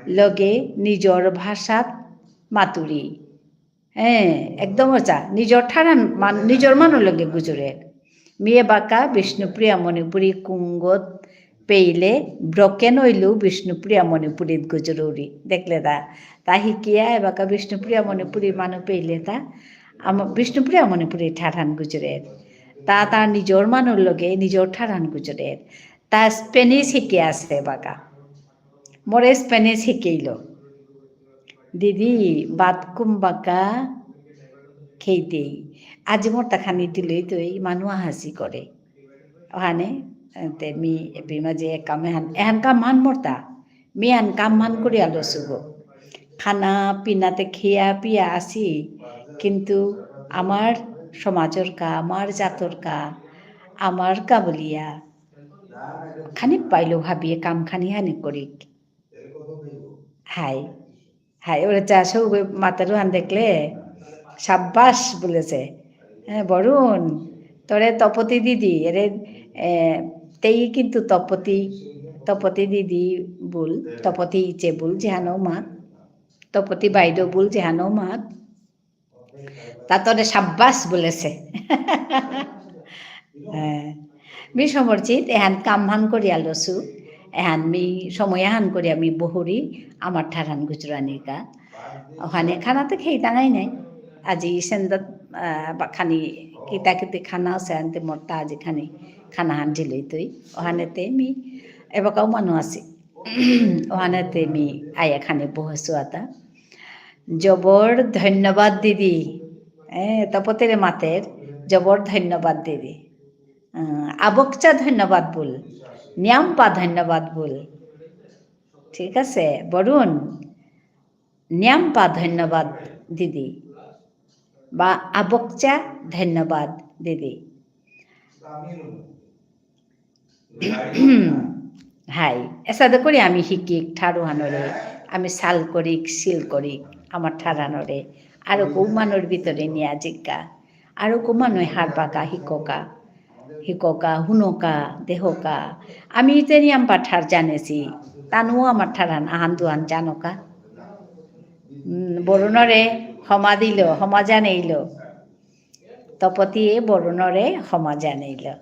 লগে নিজর ভাষাত মাতুরি। এ, একদম ওচা, নিজর ঠারহান মান-, নিজর মানু লগে গুজরে। মিয়ে বাকা বিষ্ণুপ্রিয়া মণিপুরী কুঙগত পেইলে, ব্রকেন হইলেও বিষ্ণুপ্রিয়া মণিপুরীত গুজরুরি। দেখলে দা, তা হিকিয়া এবাকা বিষ্ণুপ্রিয়া মণিপুরী মানু পেইলে তা, আম-, বিষ্ণুপ্রিয়া মণিপুরী ঠারহান গুজরের। তা তার নিজর মানুর লগে নিজর ঠারহান গুজরের। তা স্পেনিশ হিকে আছে বাকা। মোরে স্পেনিশ হিকেইল। দিদি, বাত কুম্বাকা খেইতেই। আজি মোর তা খানি দিলই তই মানু হাসি করে। ওহানে, এ, তে মি এপি মাঝে কাম এহান, এহান কামহান মোরতা। মি এহান কামহান করিয়া লসুগো। খানা পিনাতে খেয়া পিয়া আসি, কিন্তু আমার সমাজর কা, আমার জাতর কা, আমার কা বুলিয়া, খানি পাইলো ভাবিয়ে কাম খানি হানি করিক। হাই। হাই, ওরে চা সৌগই মাতারুহান দেখলে, সাব্বাস বুলেসে। হ্যাঁ, বরুণ, তোরে তপতি দিদি, এরে, এ, তেই কিন্তু তপতি, তপতি দিদি বুল, তপতি ইচে বুল, যেহানো মাত, তপতি বাইদেউ বুল, যেহানো মাত। তা তোরে সাব্বাস বুলেসে। হ্যাঁ। মি সমরজিৎ, এহান কামহান করিয়া লসু, এহান মি সময় আহান করিয়া মি বহুরি, আমার ঠারহান গুজরানিকা। ওহানে খানা তো খেয়ে টাঙাই নাই। আজি সেন্দাত, আহ, বা খানি কিতা কিতি খানা আছে, আনতে মোরতা আজি খানি খানা হান জিলই তুই। ওহানেতে মি, এবাকাও মানু আছি। ওহানেতে মি আয়া খানি বহেসু আতা। জবর ধন্যবাদ দিদি। এ, তপতিরে মাতের, জবর ধন্যবাদ দিদি। আহ, আবকচা ধন্যবাদ বুল। নিয়াম্পা ধন্যবাদ বুল। ঠিক আছে, বরুণ। নিয়াম্পা ধন্যবাদ দিদি। বা আবকচা ধন্যবাদ দিদি। হাই, এসাদে করি আমি হিকিক ঠারহানরে, আমি সাল করিক, সিল করিক, আমার ঠারহানরে, আরো কৌ মানুর ভিতরে নিয়া জিকা, আরো কৌ মানু হারপাকা, হিককা, হিককা, হুনকা, দেহকা। আমি ইতে নিয়াম্পা ঠার জানেসি, তানু আমার ঠারহান আহান দুহান জানকা। উম, বরুণরে হমা দিল, হমা জানেইল। তপতিয়ে বরুণরে হমা জানেইল।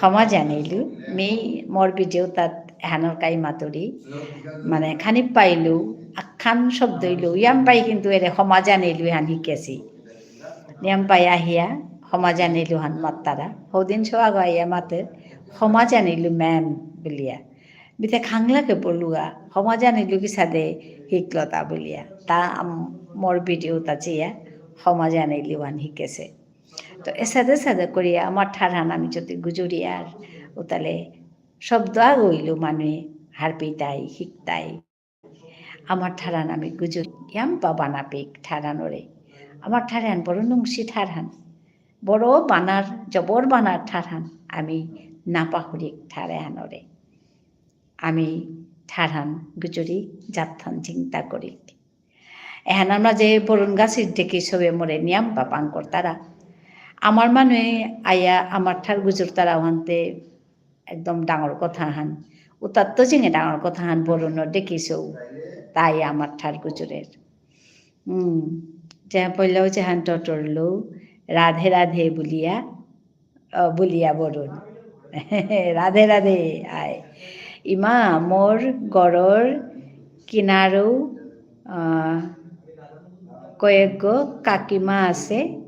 হমা জানেইলু, মি মোর video তাত এহানর কাই মাতুরি, মানে খানি পাইলু, আখান শব্দ ইলু, ইয়াম পাই কিন্তু এরে হমা জানেইলু এহান হিকেসি। ইয়াম পাই আহিয়া, হমা জানেইলু হান মাত্তারা। হৌদিন সৌ আগ আহিয়া মাতে, হমা জানেইলু ma'am বুলিয়া। বিতে খাংলাকে বলুয়া, হমা জানেইলু কিসাদে হিকলতা বুলিয়া। তা আম-, মোর video তা চেয়া, হমা জানেইলু হান হিকেসে। তো এসাদে সাদে করিয়া আমার ঠারহান আমি যদি গুজরিয়ার, উতালে শব্দ আগ ইলু মানুয়ে হারপিতাই, হিকতাই। আমার ঠারহান আমি গুজরি, ইয়াম্পা বানাপিক ঠারহানরে। আমার ঠারহান বড় নুংসি ঠারহান। বড় বানার, জবর বানার ঠারহান। আমি না পাহুরিক ঠারহানরে। আমি ঠারহান গুজরি, জাতহান চিন্তা করিক। এহান আমার যে বরুণ গাছির ডেকি সবে মোরে নিয়াম পাপাং করতারা। আমার মানুয়ে আয়া আমার ঠার গুজুরতারা ওহানতে একদম ডাঙর কথা হান। উতাত্ত জিঙে ডাঙর কথা হান বরুণ ডেকি সৌ। তাই আমার ঠার গুজুরের। হুম। যে পইলাও যেহান টটরলো, রাধে রাধে বুলিয়া, আহ, বুলিয়া বরুণ। রাধে রাধে, আয়। ইমা, মোর গরর কিনারও, আহ, কয়েকগো কাকিমা আছে।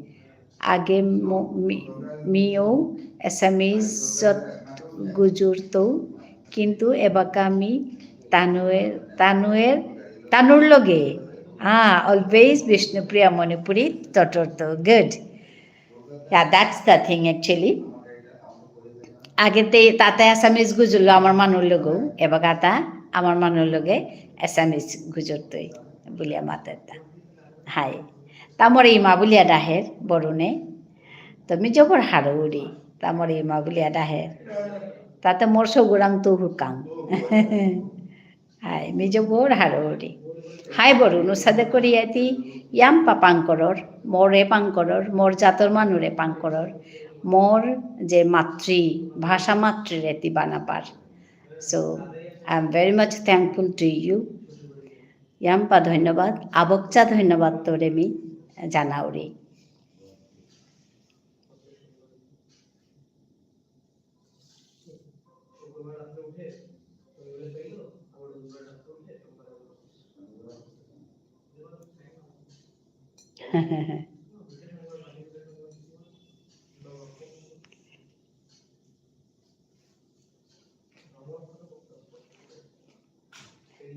আগে ম-, মি-, মিও Assamese-ত গুজুরতৌ, কিন্তু এবাকা মি তানুয়ের, তানুয়ের, তানুর লগে। আহ, always বিষ্ণুপ্রিয়া মণিপুরী টটরতৌ। Good. Yeah, that's the thing actually. আগে তে তাতে Assamese গুজুরলো আমার মানুর লগেও, এবাকা তা আমার মানুর লগে Assamese গুজুরতই বুলিয়া মাতের তা। হাই। তা মোরে ইমা বুলিয়া ডাহের, বরুণে। তো মি জবর হারৌরি, তা মোরে ইমা বুলিয়া ডাহের। তাতে মোর সগুরাং তো হুকাং। হাই, মি জবর হারৌরি। হাই বরুণ, উসাদে করিয়া তি ইয়াম পাপাং করর, মোরে পাং করর, মোর জাতর মানুরে পাং করর, মোর যে মাতৃ, ভাষা মাতৃরে তি বানাপার। So, I am very much thankful to you. ইয়াম্পা ধন্যবাদ, আবকচা ধন্যবাদ তোরে মি জানাউরি।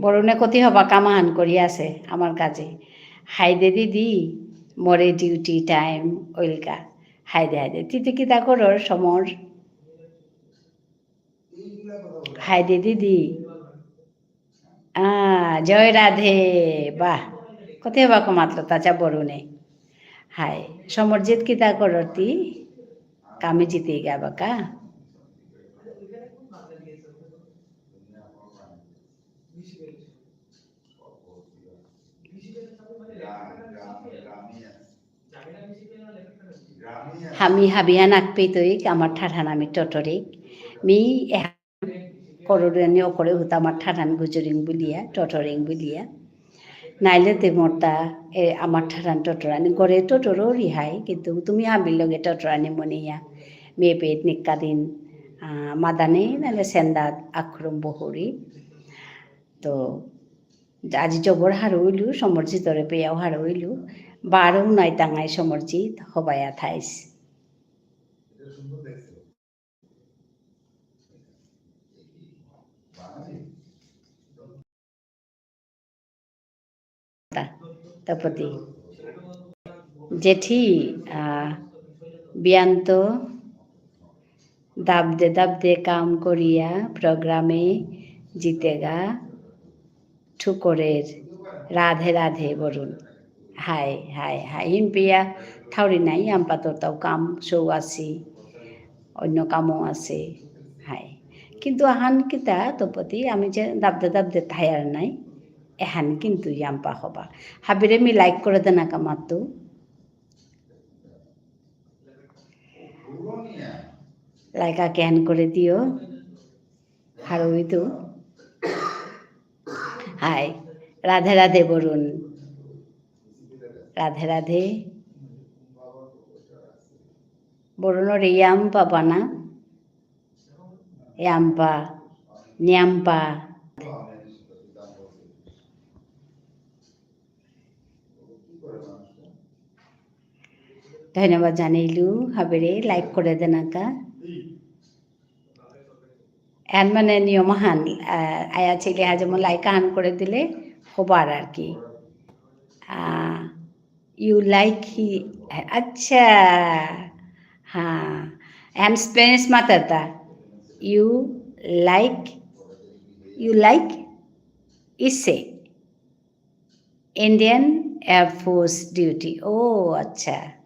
বরুণে কতি হবা কামাহান করি আছে আমার কাজে। হাইদে দিদি, মোরে duty time ওইলকা। হাইদে হাইদে। তিতে কিতা করর সমর? হাইদে দিদি। আহ, জয় রাধে। বাহ। কতি হবা কমাতলো তাচা বরুণে। হাই। সমরজিৎ কিতা করর তি? কামে জিতে গা বাকা। হামি হাবিয়া নাক পেতইক, আমার ঠারহান আমি টটরিক। মি এহান করুরানি অকরে হুতা আমার ঠারহান গুজুরিং বুলিয়া, টটরিং বুলিয়া। নাইলে তে মোরতা, এ, আমার ঠারহান টটরানি, গরে টটরো রিহাই, কিন্তু তুমি হাবির লগে টটরানি মনিয়া। মেপেত নিকাদিন, আহ, মাদানে, নাইলে সেন্দাত আক্রম বহুরি। তো, আজি জবর হারৌইলু, সমরজিতরে পেয়াও হারৌইলু, বারো নাই তাঙাই সমরজিত, হবায়া থাইস। তা-, তপতি। জেঠি, আহ, বিয়ান্ত দাবদে দাবদে কাম করিয়া program-এ জিতেগা ঠুকরের। Radhe Radhe Barun. Hi, hi, hi. হিমপিয়া থাউরি নাই, আমপাতর তাও কাম সৌ আসি, অন্য কামও আছে। হাই। কিন্তু আহান কিতা তপতি, আমি যে দাবদে দাবদে থায়ার নাই, এহান কিন্তু ইয়াম্পা হবা। হাবিরে মি like করে দেনা কামাতু। Like আকেহান করে দিও। হারৌইতু। হাই। রাধে রাধে বরুণ। রাধে রাধে। বরুণরে ইয়াম্পা বানা। ইয়াম্পা। নিয়াম্পা। ধন্যবাদ জানাইলু, হাবিরে like করে দেনাকা। এন মানে নিয়ম আহান, আহ, আয়া ছেলে হাজে মো like আহান করে দিলে হবার আর কি। আহ, you like he, আচ্ছা, হ্যাঁ, and Spanish মাতাতা, you like, you like ese. Indian Air Force duty. ও আচ্ছা।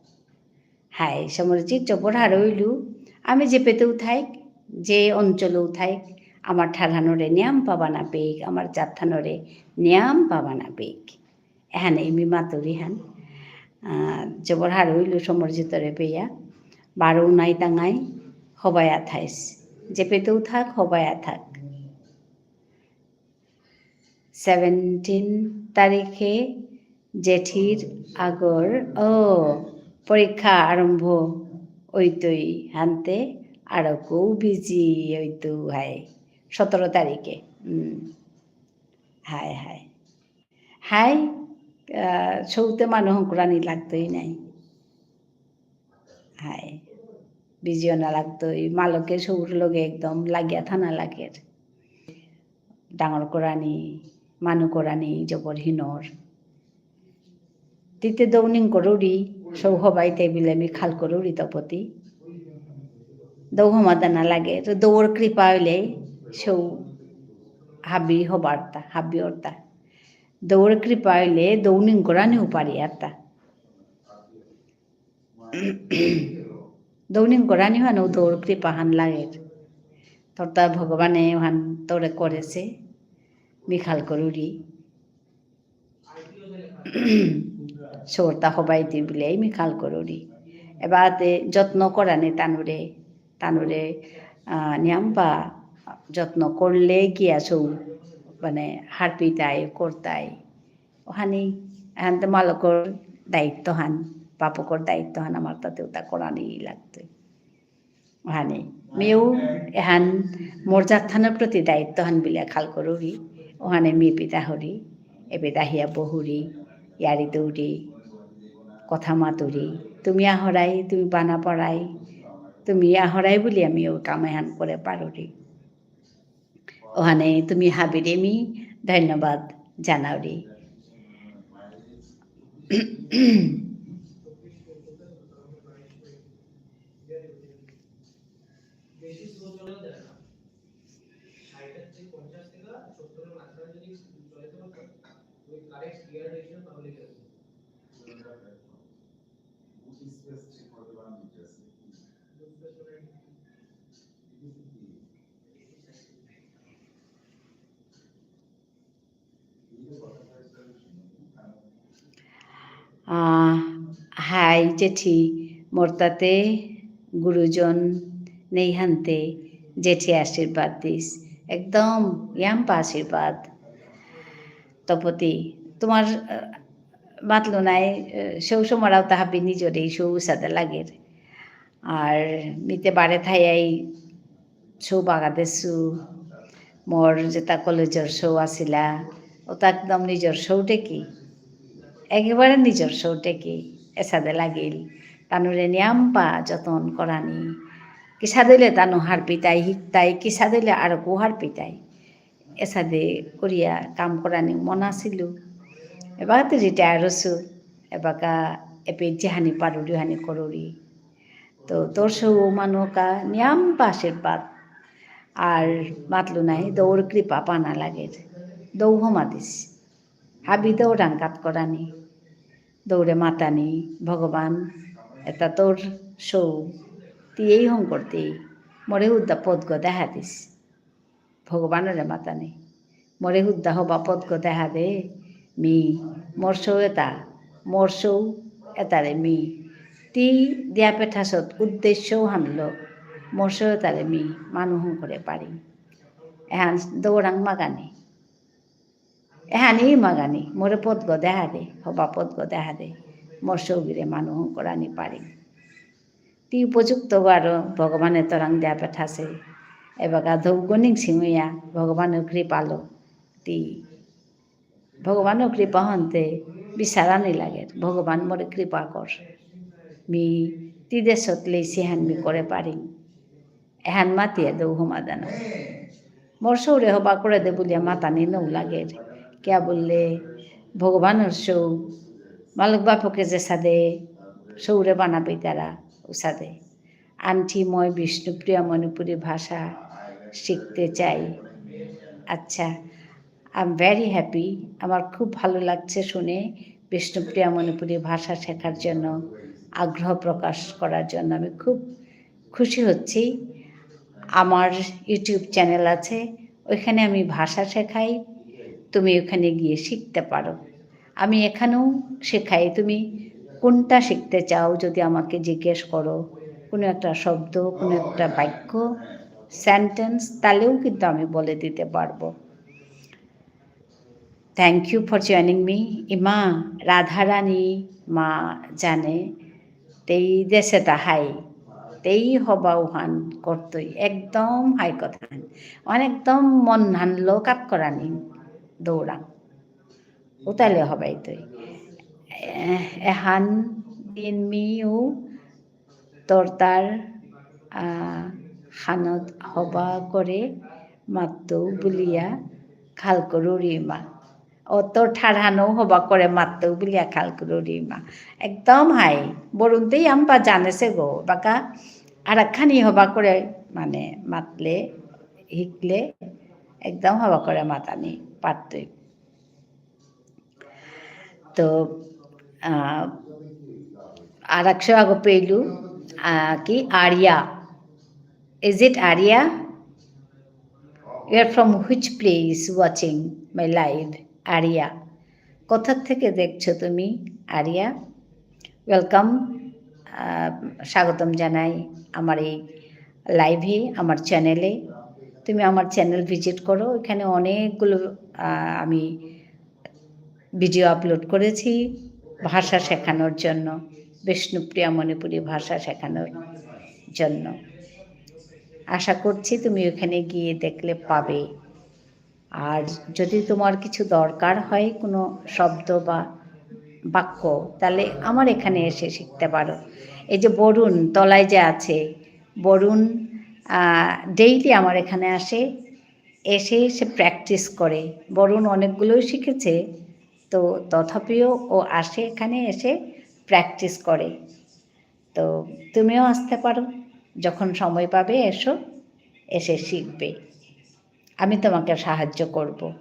হাই, সমরজিৎ জবর হারৌইলু। আমি যে পেতেও থাইক, যে অঞ্চলেও থাইক, আমার ঠারহানরে নিয়াম পাবানা পেইক, আমার জাতহানরে নিয়াম পাবানা পেইক। এহানে মি মাতুরি হান। আহ, জবর হারৌ ইলু সমর জিতরে পেয়া। বারো নাই তাঙাই, হবায়া থাইস। যেপেতেউ থাক, হবায়া থাক। Seventeen তারিখে জেঠির আগর, ও, পরীক্ষা আরম্ভ অইতই হানতে আরকউ busy অইতু হাই। সতেরো তারিখে। উম। Hi, hi. হাই, আহ, সৌতে মানু হঙকরানি লাগতই নাই। হাই। Busy অনা লাগতই। মালকে সৌর লগে একদম লাগিয়া থানা লাগের। ডাঙর করানি, মানু করানি, জবর হিনর। তিতে দৌ নিঙকরুরি, সৌ হবাইতে বিলে মি খাল করুরি তপতি। দৌ হমাদানা লাগে, তো দৌর কৃপা হইলে সৌ হাবি হবারতা, হাবি অরতা। দৌর কৃপা হইলে দৌ নিঙকরানিউ পারি আরতা। দৌ নিঙকরানি হানউ দৌর কৃপা হান লাগের। তরতা ভগবানে হান তরে করেসে, মি খাল করুরি। সৌরতা হবাইতে বিলে মি খাল করুরি। এবাতে যত্ন করানি তানুরে, তানুরে, আহ, নিয়ামপা যত্ন করলে গিয়া সৌ, মানে, হারপিতাই, করতাই। ওহানি, এহান তো মালকর দায়িত্ব হান, বাপকর দায়িত্ব হান, আমার তাতে ওটা করানি লাগতই। ওহানি, মিউ এহান মোর জাতহানর প্রতি দায়িত্ব হান বিলে খাল করুরি, ওহানি মি পিতা হরি, এ পিতা হিয়া বহুরি, ইয়ারি দৌরি, কথা মাতুরি, তুমি আহরাই, তুমি বানা পড়াই, তুমি আহরাই বুলিয়া মিউ কাম এহান করে পারুরি। ওহানে তুমি হাবিরে মি ধন্যবাদ জানাউরি। আহ, হাই জেঠি, মোর তাতে গুরুজন নেই হানতে, জেঠি আশীর্বাদ দিস। একদম ইয়াম্পা আশীর্বাদ। তপতি, তোমার, আহ, মাতলো নাই, আহ, সৌ সমারাও তা হাবি নিজরে সৌ সাদা লাগের। আর মিতে বারে থাইয়াই সৌ বাগা দেসু, মোর যেতা কলেজর সৌ আসিলা, ওতা একদম নিজর সৌটে কি, একেবারে নিজর সৌটে কি, এসাদে লাগিল। তানুরে নিয়াম্পা যতন করানি, কিসাদে ইলে তানু হারপিতাই হিকতাই, কিসাদে ইলে আরকু হারপিতাই। এসাদে করিয়া কাম করানি মন আসিলু। এবাকাতে retire হসু, এবাকা এপে যেহানি পারুরি হানি করুরি। তো তোর সৌ মানু কা নিয়াম্পা আশীর্বাদ। আর মাতলু নাই, দৌর কৃপা পানা লাগের। দৌ হমা দিস। হাবি দৌরাং কাত করানি। দৌরে মাতানি, ভগবান, এতা তোর সৌ। তি এই হঙকরতে। মোরে হুদ্দা পথগ দেহা দিস। ভগবানরে মাতানি। মোরে হুদ্দা হবা পথগ দেহা দে, মি, মোর সৌ এতা, মোর সৌ এতারে মি। তি দিয়া পেঠাসত উদ্দেশ্য হানলো, মোর সৌ এতারে মি, মানু হঙকরে পারি। এহান দৌরাং মাগানি। এহানি মাগানি, মোরে পথগ দেহা দে, হবা পথগ দেহা দে, মোর সৌগিরে মানু হঙকরানি পারি। তি উপযুক্ত বারো ভগবানে তোরাং দিয়া পেঠাসে। এবাকা ধৌগ নিংসিঙুয়া ভগবানর কৃপালো। তি ভগবানর কৃপা হন্তে বিচারানি লাগে। ভগবান মোরে কৃপা কর। মি তি দেশত লেইসি হান মি করে পারি। এহান মাতিয়া দৌ হমাদানা। মোর সৌরে হবা করে দে বুলিয়া মাতানি নৌ লাগের। কিয়া বুললে ভগবানর সৌ, মালক বাপকে যেসাদে সৌরে বানাবে তারা উসাদে। আন্টি, মই বিষ্ণুপ্রিয়া মণিপুরী ভাষা শিখতে চাই। আচ্ছা, I'm very happy। আমার খুব ভালো লাগছে শুনে বিষ্ণুপ্রিয়া মণিপুরী ভাষা শেখার জন্য আগ্রহ প্রকাশ করার জন্য আমি খুব খুশি হচ্ছি। আমার YouTube channel আছে, ওইখানে আমি ভাষা শেখাই, তুমি ওখানে গিয়ে শিখতে পারো। আমি এখানেও শেখাই, তুমি কোনটা শিখতে চাও যদি আমাকে জিজ্ঞেস করো, কোনো একটা শব্দ, কোনো একটা বাক্য, সেন্টেন্স, তাহলেও কিন্তু আমি বলে দিতে পারবো। Thank you for joining me. ইমা রাধারানী মা জানে, তেই দেসেতা হাই, তেই হবা উহান করতই। একদম হাই কথা হান। অনেক একদম মন হান লো কাত করানি দৌড়ান। উতালে হবাই তই। এ-, এহান দিন মিউ তরতার, আ, হানত হবা করে মাত্তৌ বুলিয়া খাল করুরি মা। ও তোর ঠারহানো হবা করে মাত্তৌ বুলিয়া খাল করুরি মা। একদম হাই। বরুণতেই আমপা জানেসে গো। বাকা আরাকখানি হবা করে মানে মাতলে, হিকলে, একদম হবা করে মাতানি পারতই। তো, আ, আরাকশো আগো পেইলু, আ, কি area? Is it Arya? You are from which place watching my live, Ariya? কোথা থেকে দেখছো তুমি, আরিয়া? Welcome, আ, স্বাগতম জানাই আমার এই live-এ, আমার channel-এ। তুমি আমার channel visit করো, এখানে অনেকগুলো, আ, আমি video upload করেছি ভাষা শেখানোর জন্য, বিষ্ণুপ্রিয়া মণিপুরী ভাষা শেখানোর জন্য। আশা করছি তুমি ওখানে গিয়ে দেখলে পাবে। আর যদি তোমার কিছু দরকার হয়, কোনো শব্দ বা বাক্য, তাহলে আমার এখানে এসে শিখতে পারো। এই যে বরুণ তলায় যে আছে, বরুণ, আহ, daily আমার এখানে আসে, এসে সে practice করে। বরুণ অনেকগুলোই শিখেছে, তো তথাপিও ও আসে এখানে এসে practice করে। তো তুমিও আসতে পারো, যখন সময় পাবে এসো, এসে শিখবে। আমি তোমাকে সাহায্য করব।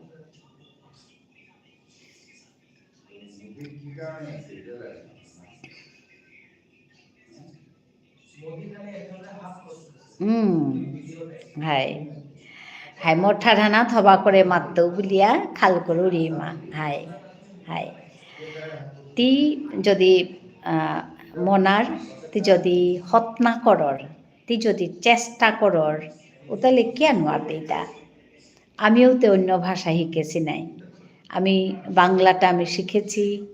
হুম, হাই। হাই, মোর ঠারহানাত হবা করে মাত্তৌ বুলিয়া খাল করুরি মা। হাই, হাই। তি যদি, আহ, মনার, তি যদি হতনা করর, তি যদি চেষ্টা করর, উতালে কিয়া নুয়ারতে ইতা? আমিও তো অন্য ভাষা শিখেছি নাই। আমি বাংলাটা আমি শিখেছি,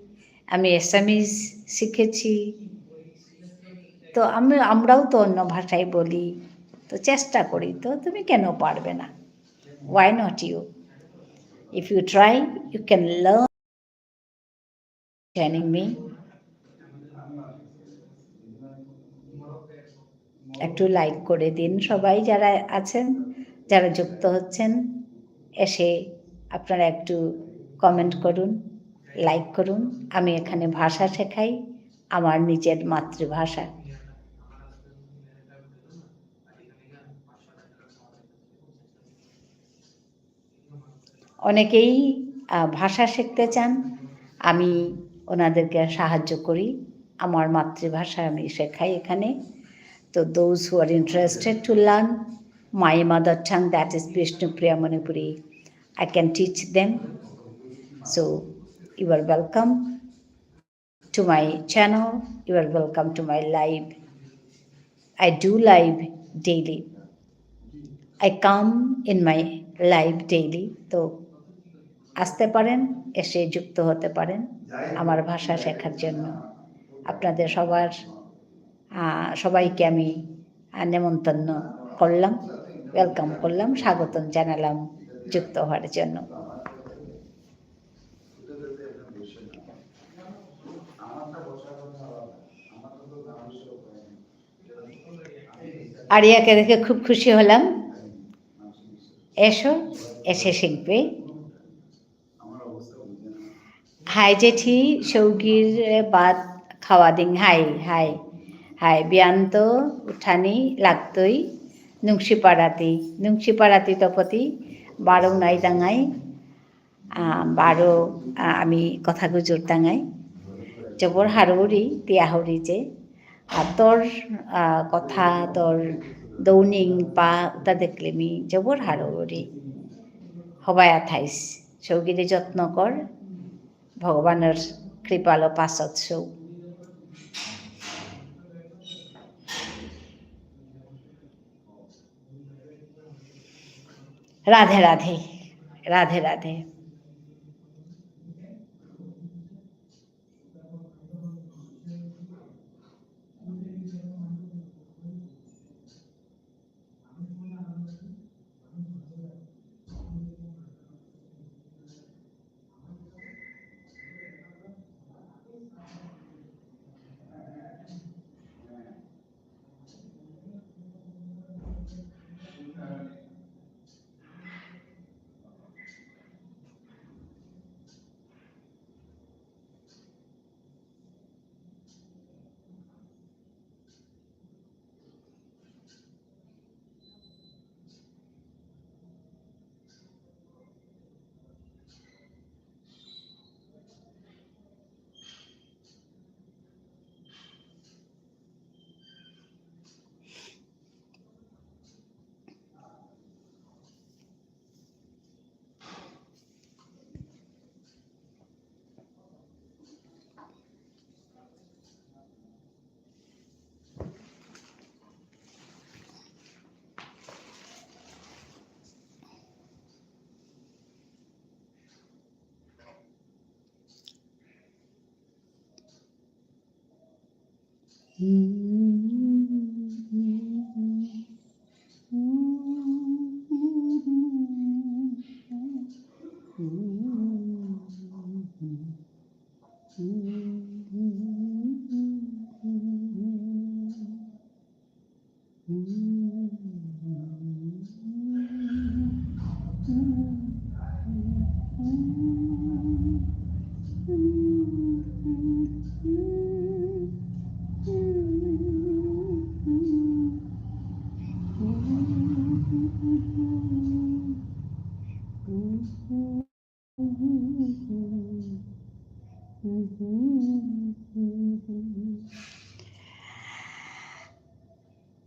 আমি Assamese শিখেছি। তো আমি, আমরাও তো অন্য ভাষাই বলি। তো চেষ্টা করি, তো তুমি কেন পারবে না? Why not you? If you try, you can learn. Joining me. একটু like করে দিন সবাই যারা আছেন, যারা যুক্ত হচ্ছেন, এসে আপনারা একটু comment করুন, like করুন। আমি এখানে ভাষা শেখাই, আমার নিজের মাতৃভাষা। অনেকেই, আহ, ভাষা শিখতে চান, আমি ওনাদেরকে সাহায্য করি। আমার মাতৃভাষা আমি শেখাই এখানে। তো those who are interested to learn my mother tongue, that is Bishnupriya Manipuri, I can teach them. So you are welcome to my channel. You are welcome to my live. I do live daily. I come in my live daily. তো আসতে পারেন, এসে যুক্ত হতে পারেন আমার ভাষা শেখার জন্য। আপনাদের সবার, আহ, সবাইকে আমি, আহ, নেমন্তন্ন করলাম, welcome করলাম, স্বাগতম জানালাম যুক্ত হওয়ার জন্য। আরিয়াকে দেখে খুব খুশি হলাম। এসো, এসে শিখবে। হাই জেঠি, সৌগির ভাত খাওয়া দিং। হাই, হাই, হাই, বিয়ান্ত উঠানি লাগতই। নুংশিপাড়াতি, নুংশিপাড়াতি তপতি, বারো নাই দাঙাই। আহ, বারো, আহ, আমি কথা গুজুর তাঙাই। জবর হারৌরি, তিয়া হৌরি যে। আর তোর, আহ, কথা, তোর দৌনিং পা, উতা দেখলে মি জবর হারৌরি। হবায়া থাইস। সৌগিরে যত্ন কর। ভগবানর কৃপালো পাছত সৌ। রাধে রাধে, রাধে Radhe.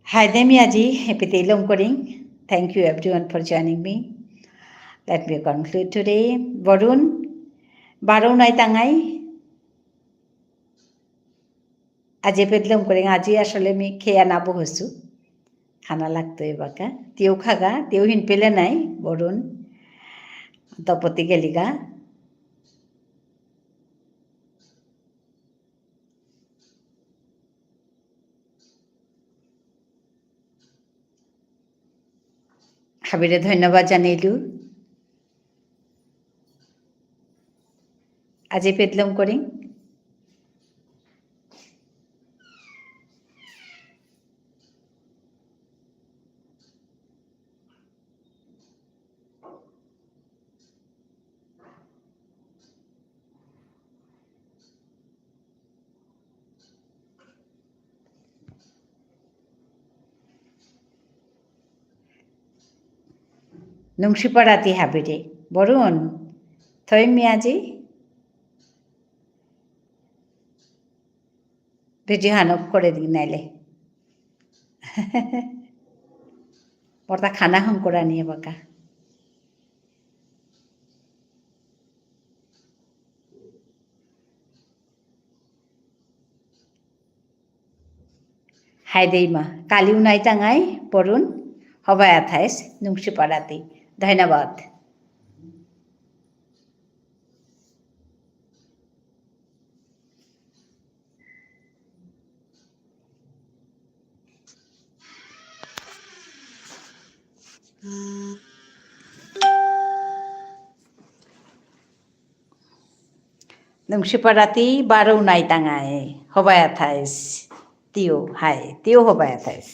Hi, Demi Aji, happy day, Longkoring. Thank you everyone for joining me. Let me conclude today. Varun, বারো নাই তাঙাই। আজি পেদলম করিং, আজি আসলে মি খেয়া না বহসু। খানা লাগতো এবাকা। তেও খাগা, তেও হিন পেলে নাই, বরুণ। তপতি গেলিগা। হাবিরে ধন্যবাদ জানাইলু। আজি পেদলম করিং। নুংশিপা রাতি হাবিরে। বরুণ, থই মি আজি। ভিডিও হান off করে দিন নাইলে। বর্তা খানা হং করা নিয়ে বাকা। হাই দেইমা, কালিউ নাই তাঙাই, বরুণ, হবায়া থাইস, নুংশিপা রাতি। ধন্যবাদ। নুংশিপা রাতি বারো নাই তাঙাই, হবায়া থাইস, তিও, হাই, তিও হবায়া থাইস।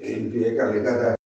এনপিএ কালিকাতা